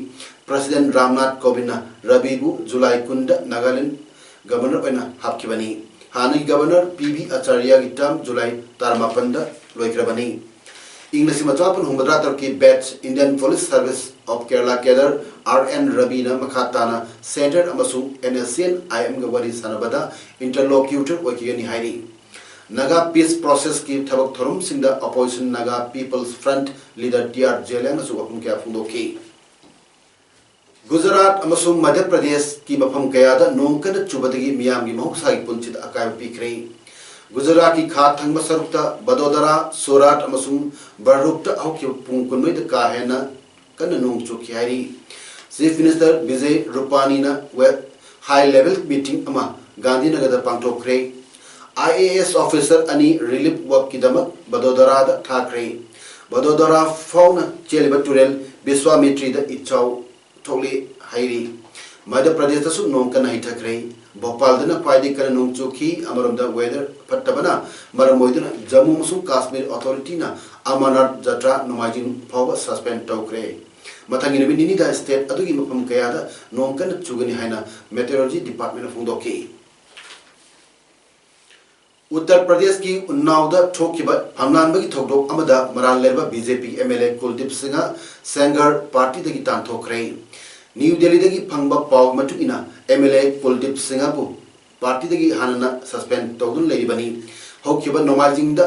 ꯄ꯭ꯔꯁꯤꯗꯦꯟ ꯔꯥꯝꯅꯥꯊ ꯀꯣꯕꯤꯟꯗꯅ ꯔꯕꯤꯕꯨ ꯖꯨꯂꯥꯏ ꯀꯨꯟꯗ ꯅꯥꯒꯥꯂꯦꯟ ꯒꯕꯔꯅꯔ ꯑꯣꯏꯅ ꯍꯥꯞꯈꯤꯕꯅꯤ꯫ ꯍꯥꯟꯅꯒꯤ ꯒꯕꯔꯅꯔ ꯄꯤ ꯕꯤ ꯑꯆꯥꯔꯌꯥꯒꯤ ꯇꯔꯝ ꯖꯨꯂꯥꯏ ꯇꯔꯥꯃꯥꯄꯟꯗ ꯂꯣꯏꯈ꯭ꯔꯕꯅꯤ꯫ ꯏꯪ ꯂꯤꯁꯤꯡ ꯑꯃ ꯆꯃꯥꯄꯟ ꯍꯨꯝꯐꯨꯇꯔꯥ ꯇꯔꯨꯛꯀꯤ batch Indian police service of Kerala cadre R N ꯔꯕꯤꯅ ꯃꯈꯥ ꯇꯥꯅ ꯁꯦꯟꯇꯔ ꯑꯃꯁꯨꯡ ꯑꯦꯟ ꯑꯦꯁ ꯁꯤ ꯑꯦꯟ ꯑꯥꯏ ꯑꯦꯝꯒ ꯋꯥꯔꯤ ꯁꯥꯟꯅꯕꯗ ꯏꯟꯇꯔꯂꯣꯀ꯭ꯌꯨꯇꯔ ꯑꯣꯏꯈꯤꯒꯅꯤ ꯍꯥꯏꯔꯤ꯫ ꯅꯥꯒꯥ ꯄꯤꯁ ꯄ꯭ꯔꯣꯁꯦꯁꯀꯤ ꯊꯕꯛ ꯊꯧꯔꯝꯁꯤꯡꯗ opposition Naga people's front leader T R ꯖꯦꯂꯤꯌꯥꯡꯅꯁꯨ ꯋꯥꯐꯝ ꯀꯌꯥ ꯐꯣꯡꯗꯣꯛꯈꯤ꯫ ꯒꯨꯖꯔꯥꯠ ꯑꯃꯁꯨꯡ ꯃꯙ꯭ꯌ ꯄ꯭ꯔꯗꯦꯁꯀꯤ ꯃꯐꯝ ꯀꯌꯥꯗ ꯅꯣꯡ ꯀꯟꯅ ꯆꯨꯕꯗꯒꯤ ꯃꯤꯌꯥꯝꯒꯤ ꯃꯍꯧꯁꯥꯒꯤ ꯄꯨꯟꯁꯤꯗ ꯑꯀꯥꯏꯕ ꯄꯤꯈ꯭ꯔꯦ꯫ ꯒꯨꯖꯔꯥꯠꯀꯤ ꯈꯥ ꯊꯪꯕ ꯁꯔꯨꯛꯇ ꯚꯗꯣꯗꯔꯥ, ꯁꯨꯔꯥꯠ ꯑꯃꯁꯨꯡ ꯚꯔꯨꯛꯇ ꯍꯧꯈꯤꯕ ꯄꯨꯡ ꯀꯨꯟꯃꯔꯤꯗ ꯀꯥ ꯍꯦꯟꯅ ꯀꯟꯅ ꯅꯣꯡ ꯆꯨꯈꯤ ꯍꯥꯏꯔꯤ꯫ ꯆꯤꯐ ꯃꯤꯅꯤꯁꯇꯔ ꯕꯤꯖꯦ ꯔꯨꯄꯥꯅꯤꯅ ꯋꯦ-, ꯍꯥꯏ ꯂꯦꯚꯦꯜ ꯃꯤꯇꯤꯡ ꯑꯃ ꯒꯥꯟꯙꯤꯅꯒꯔꯗ ꯄꯥꯡꯊꯣꯛꯈ꯭ꯔꯦ꯫ ꯑꯥꯏ ꯑꯦ ꯑꯦꯁ ꯑꯣꯐꯤꯁꯔ ꯑꯅꯤ ꯔꯤꯂꯤꯐ ꯋꯥꯔꯛꯀꯤꯗꯃꯛ ꯚꯗꯣꯗꯔꯥꯗ ꯊꯥꯈ꯭ꯔꯦ꯫ ꯚꯗꯣꯗꯔꯥ ꯐꯥꯎꯅ ꯆꯦꯜꯂꯤꯕ ꯇꯨꯔꯦꯜ ꯕꯤꯁ꯭ꯋꯥꯃꯤꯇ꯭ꯔꯤꯗ ꯏꯆꯥꯎ ꯊꯣꯛꯂꯤ ꯍꯥꯏꯔꯤ꯫ ꯃꯙ꯭ꯌ ꯄ꯭ꯔꯗꯦꯁꯇꯁꯨ ꯅꯣꯡ ꯀꯟꯅ ꯍꯩꯊꯈ꯭ꯔꯦ꯫ ꯚꯣꯄꯥꯜꯗꯅ ꯈ꯭ꯋꯥꯏꯗꯒꯤ ꯀꯟꯅ ꯅꯣꯡ ꯆꯨꯈꯤ꯫ ꯑꯃꯔꯣꯝꯗ, ꯋꯦꯗꯔ ꯐꯠꯇꯕꯅ ꯃꯔꯝ ꯑꯣꯏꯗꯨꯅ ꯖꯝꯃꯨ ꯑꯃꯁꯨꯡ ꯀꯥꯁꯃꯤꯔ ꯑꯣꯊꯣꯔꯤꯇꯤꯅ ꯑꯃꯔꯅꯥꯊ ꯖꯇ꯭ꯔꯥ ꯅꯣꯡꯃꯥꯏꯖꯤꯡ ꯐꯥꯎꯕ ꯁꯁꯄꯦꯟ ꯇꯧꯈ꯭ꯔꯦ꯫ ꯃꯊꯪꯒꯤ ꯅꯨꯃꯤꯠ ꯅꯤꯅꯤꯗ ꯁ꯭ꯇꯦꯠ ꯑꯗꯨꯒꯤ ꯃꯐꯝ ꯀꯌꯥꯗ ꯅꯣꯡ ꯀꯟꯅ ꯆꯨꯒꯅꯤ ꯍꯥꯏꯅ ꯃꯦꯇꯤꯑꯣꯔꯣꯂꯣꯖꯤ ꯗꯤꯄꯥꯔꯠꯃꯦꯟꯅ ꯐꯣꯡꯗꯣꯛꯈꯤ꯫ ꯎꯠꯇꯔ ꯄ꯭ꯔꯗꯦꯁꯀꯤ ꯎꯟꯅꯥꯎꯗ ꯊꯣꯛꯈꯤꯕ ꯐꯝꯂꯥꯟꯕꯒꯤ ꯊꯧꯗꯣꯛ ꯑꯃꯗ ꯃꯔꯥꯜ ꯂꯩꯔꯕ B J P M L A Kuldeep Singh Sengar ꯄꯥꯔꯇꯤꯗꯒꯤ ꯇꯥꯟꯊꯣꯛꯈ꯭ꯔꯦ꯫ ꯅ꯭ꯌꯨ ꯗꯦꯜꯂꯤꯗꯒꯤ ꯐꯪꯕ ꯄꯥꯎꯒꯤ ꯃꯇꯨꯡ ꯏꯟꯅ, ꯑꯦꯝ ꯑꯦꯜ ꯑꯦ ꯀꯨꯜꯗꯤꯞ ꯁꯤꯡꯍꯕꯨ ꯄꯥꯔꯇꯤꯗꯒꯤ ꯍꯥꯟꯅꯅ ꯁꯁꯄꯦꯟ ꯇꯧꯗꯨꯅ ꯂꯩꯔꯤꯕꯅꯤ꯫ ꯍꯧꯈꯤꯕ ꯅꯣꯡꯃꯥꯏꯖꯤꯡꯗ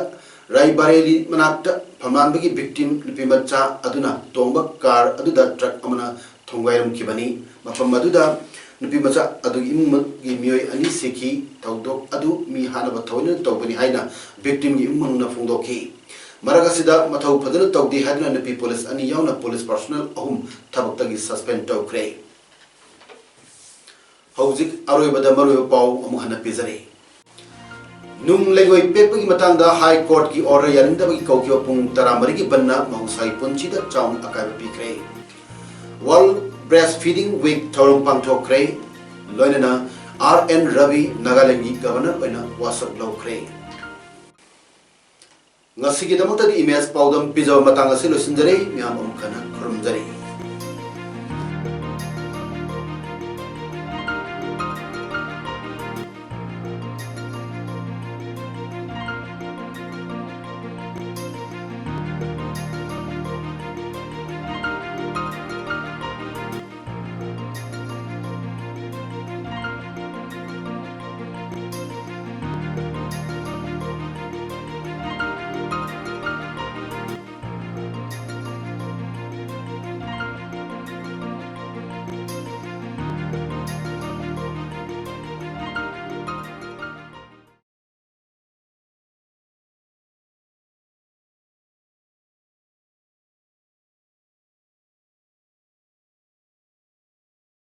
ꯔꯥꯏꯕꯔꯦꯂꯤ ꯃꯅꯥꯛꯇ ꯐꯝꯂꯥꯟꯕꯒꯤ ꯚꯤꯛꯇꯤꯝ ꯅꯨꯄꯤꯃꯆꯥ ꯑꯗꯨꯅ ꯇꯣꯡꯕ ꯀꯥꯔ ꯑꯗꯨꯗ ꯇ꯭ꯔꯛ ꯑꯃꯅ ꯊꯣꯡꯒꯥꯏꯔꯝꯈꯤꯕꯅꯤ꯫ ꯃꯐꯝ ꯑꯗꯨꯗ ꯅꯨꯄꯤ ꯃꯆꯥ ꯑꯗꯨꯒꯤ ꯏꯃꯨꯡꯒꯤ ꯃꯤꯑꯣꯏ ꯑꯅꯤ ꯁꯤꯈꯤ꯫ ꯊꯧꯗꯣꯛ ꯑꯗꯨ ꯃꯤ ꯍꯥꯠꯅꯕ ꯊꯑꯣꯏꯅ ꯇꯧꯕꯅꯤ ꯍꯥꯏꯅ victim ꯒꯤ ꯏꯃꯨꯡ ꯃꯅꯨꯡꯅ ꯐꯣꯡꯗꯣꯛꯈꯤ꯫ ꯃꯔꯛ ꯑꯁꯤꯗ ꯃꯊꯧ ꯐꯖꯅ ꯇꯧꯗꯦ ꯍꯥꯏꯗꯨꯅ ꯅꯨꯄꯤ police ꯑꯅꯤ ꯌꯥꯎꯅ police personnel ꯑꯍꯨꯝ ꯊꯕꯛꯇꯒꯤ suspend ꯇꯧꯈ꯭ꯔꯦ꯫ ꯍꯧꯖꯤꯛ ꯑꯔꯣꯏꯕꯗ ꯃꯔꯨꯑꯣꯏꯕ ꯄꯥꯎ ꯑꯃꯨꯛ ꯍꯟꯅ ꯄꯤꯖꯔꯤ꯫ ꯅꯨꯡ ꯂꯩꯉꯣꯏ ꯄꯦꯛꯄꯒꯤ ꯃꯇꯥꯡꯗ High Court ꯀꯤ order ꯌꯥꯅꯤꯡꯗꯕꯒꯤ ꯀꯧꯈꯤꯕ ꯄꯨꯡ ꯇꯔꯥꯃꯔꯤꯒꯤ ꯕꯟꯅ ꯃꯍꯧꯁꯥꯒꯤ ꯄꯨꯟꯁꯤꯗ ꯆꯥꯎꯅ ꯑꯀꯥꯏꯕ ꯄꯤꯈ꯭ꯔꯦ꯫ World Breastfeeding Week ꯊꯧꯔꯝ ꯄꯥꯡꯊꯣꯛꯈ꯭ꯔꯦ꯫ ꯂꯣꯏꯅꯅ R N Ravi ꯅꯥꯒꯥꯂꯦꯟꯒꯤ governor ꯑꯣꯏꯅ ꯋꯥꯁꯛ ꯂꯧꯈ꯭ꯔꯦ꯫ ꯉꯁꯤꯒꯤꯗꯃꯛꯇꯗꯤ ꯏꯃꯦꯖ ꯄꯥꯎꯗꯝ ꯄꯤꯖꯕ ꯃꯇꯥꯡ ꯑꯁꯤ ꯂꯣꯏꯁꯤꯟꯖꯔꯦ꯫ ꯃꯌꯥꯝ ꯑꯃꯨꯛ ꯍꯟꯅ ꯈꯨꯔꯨꯝꯖꯔꯤ꯫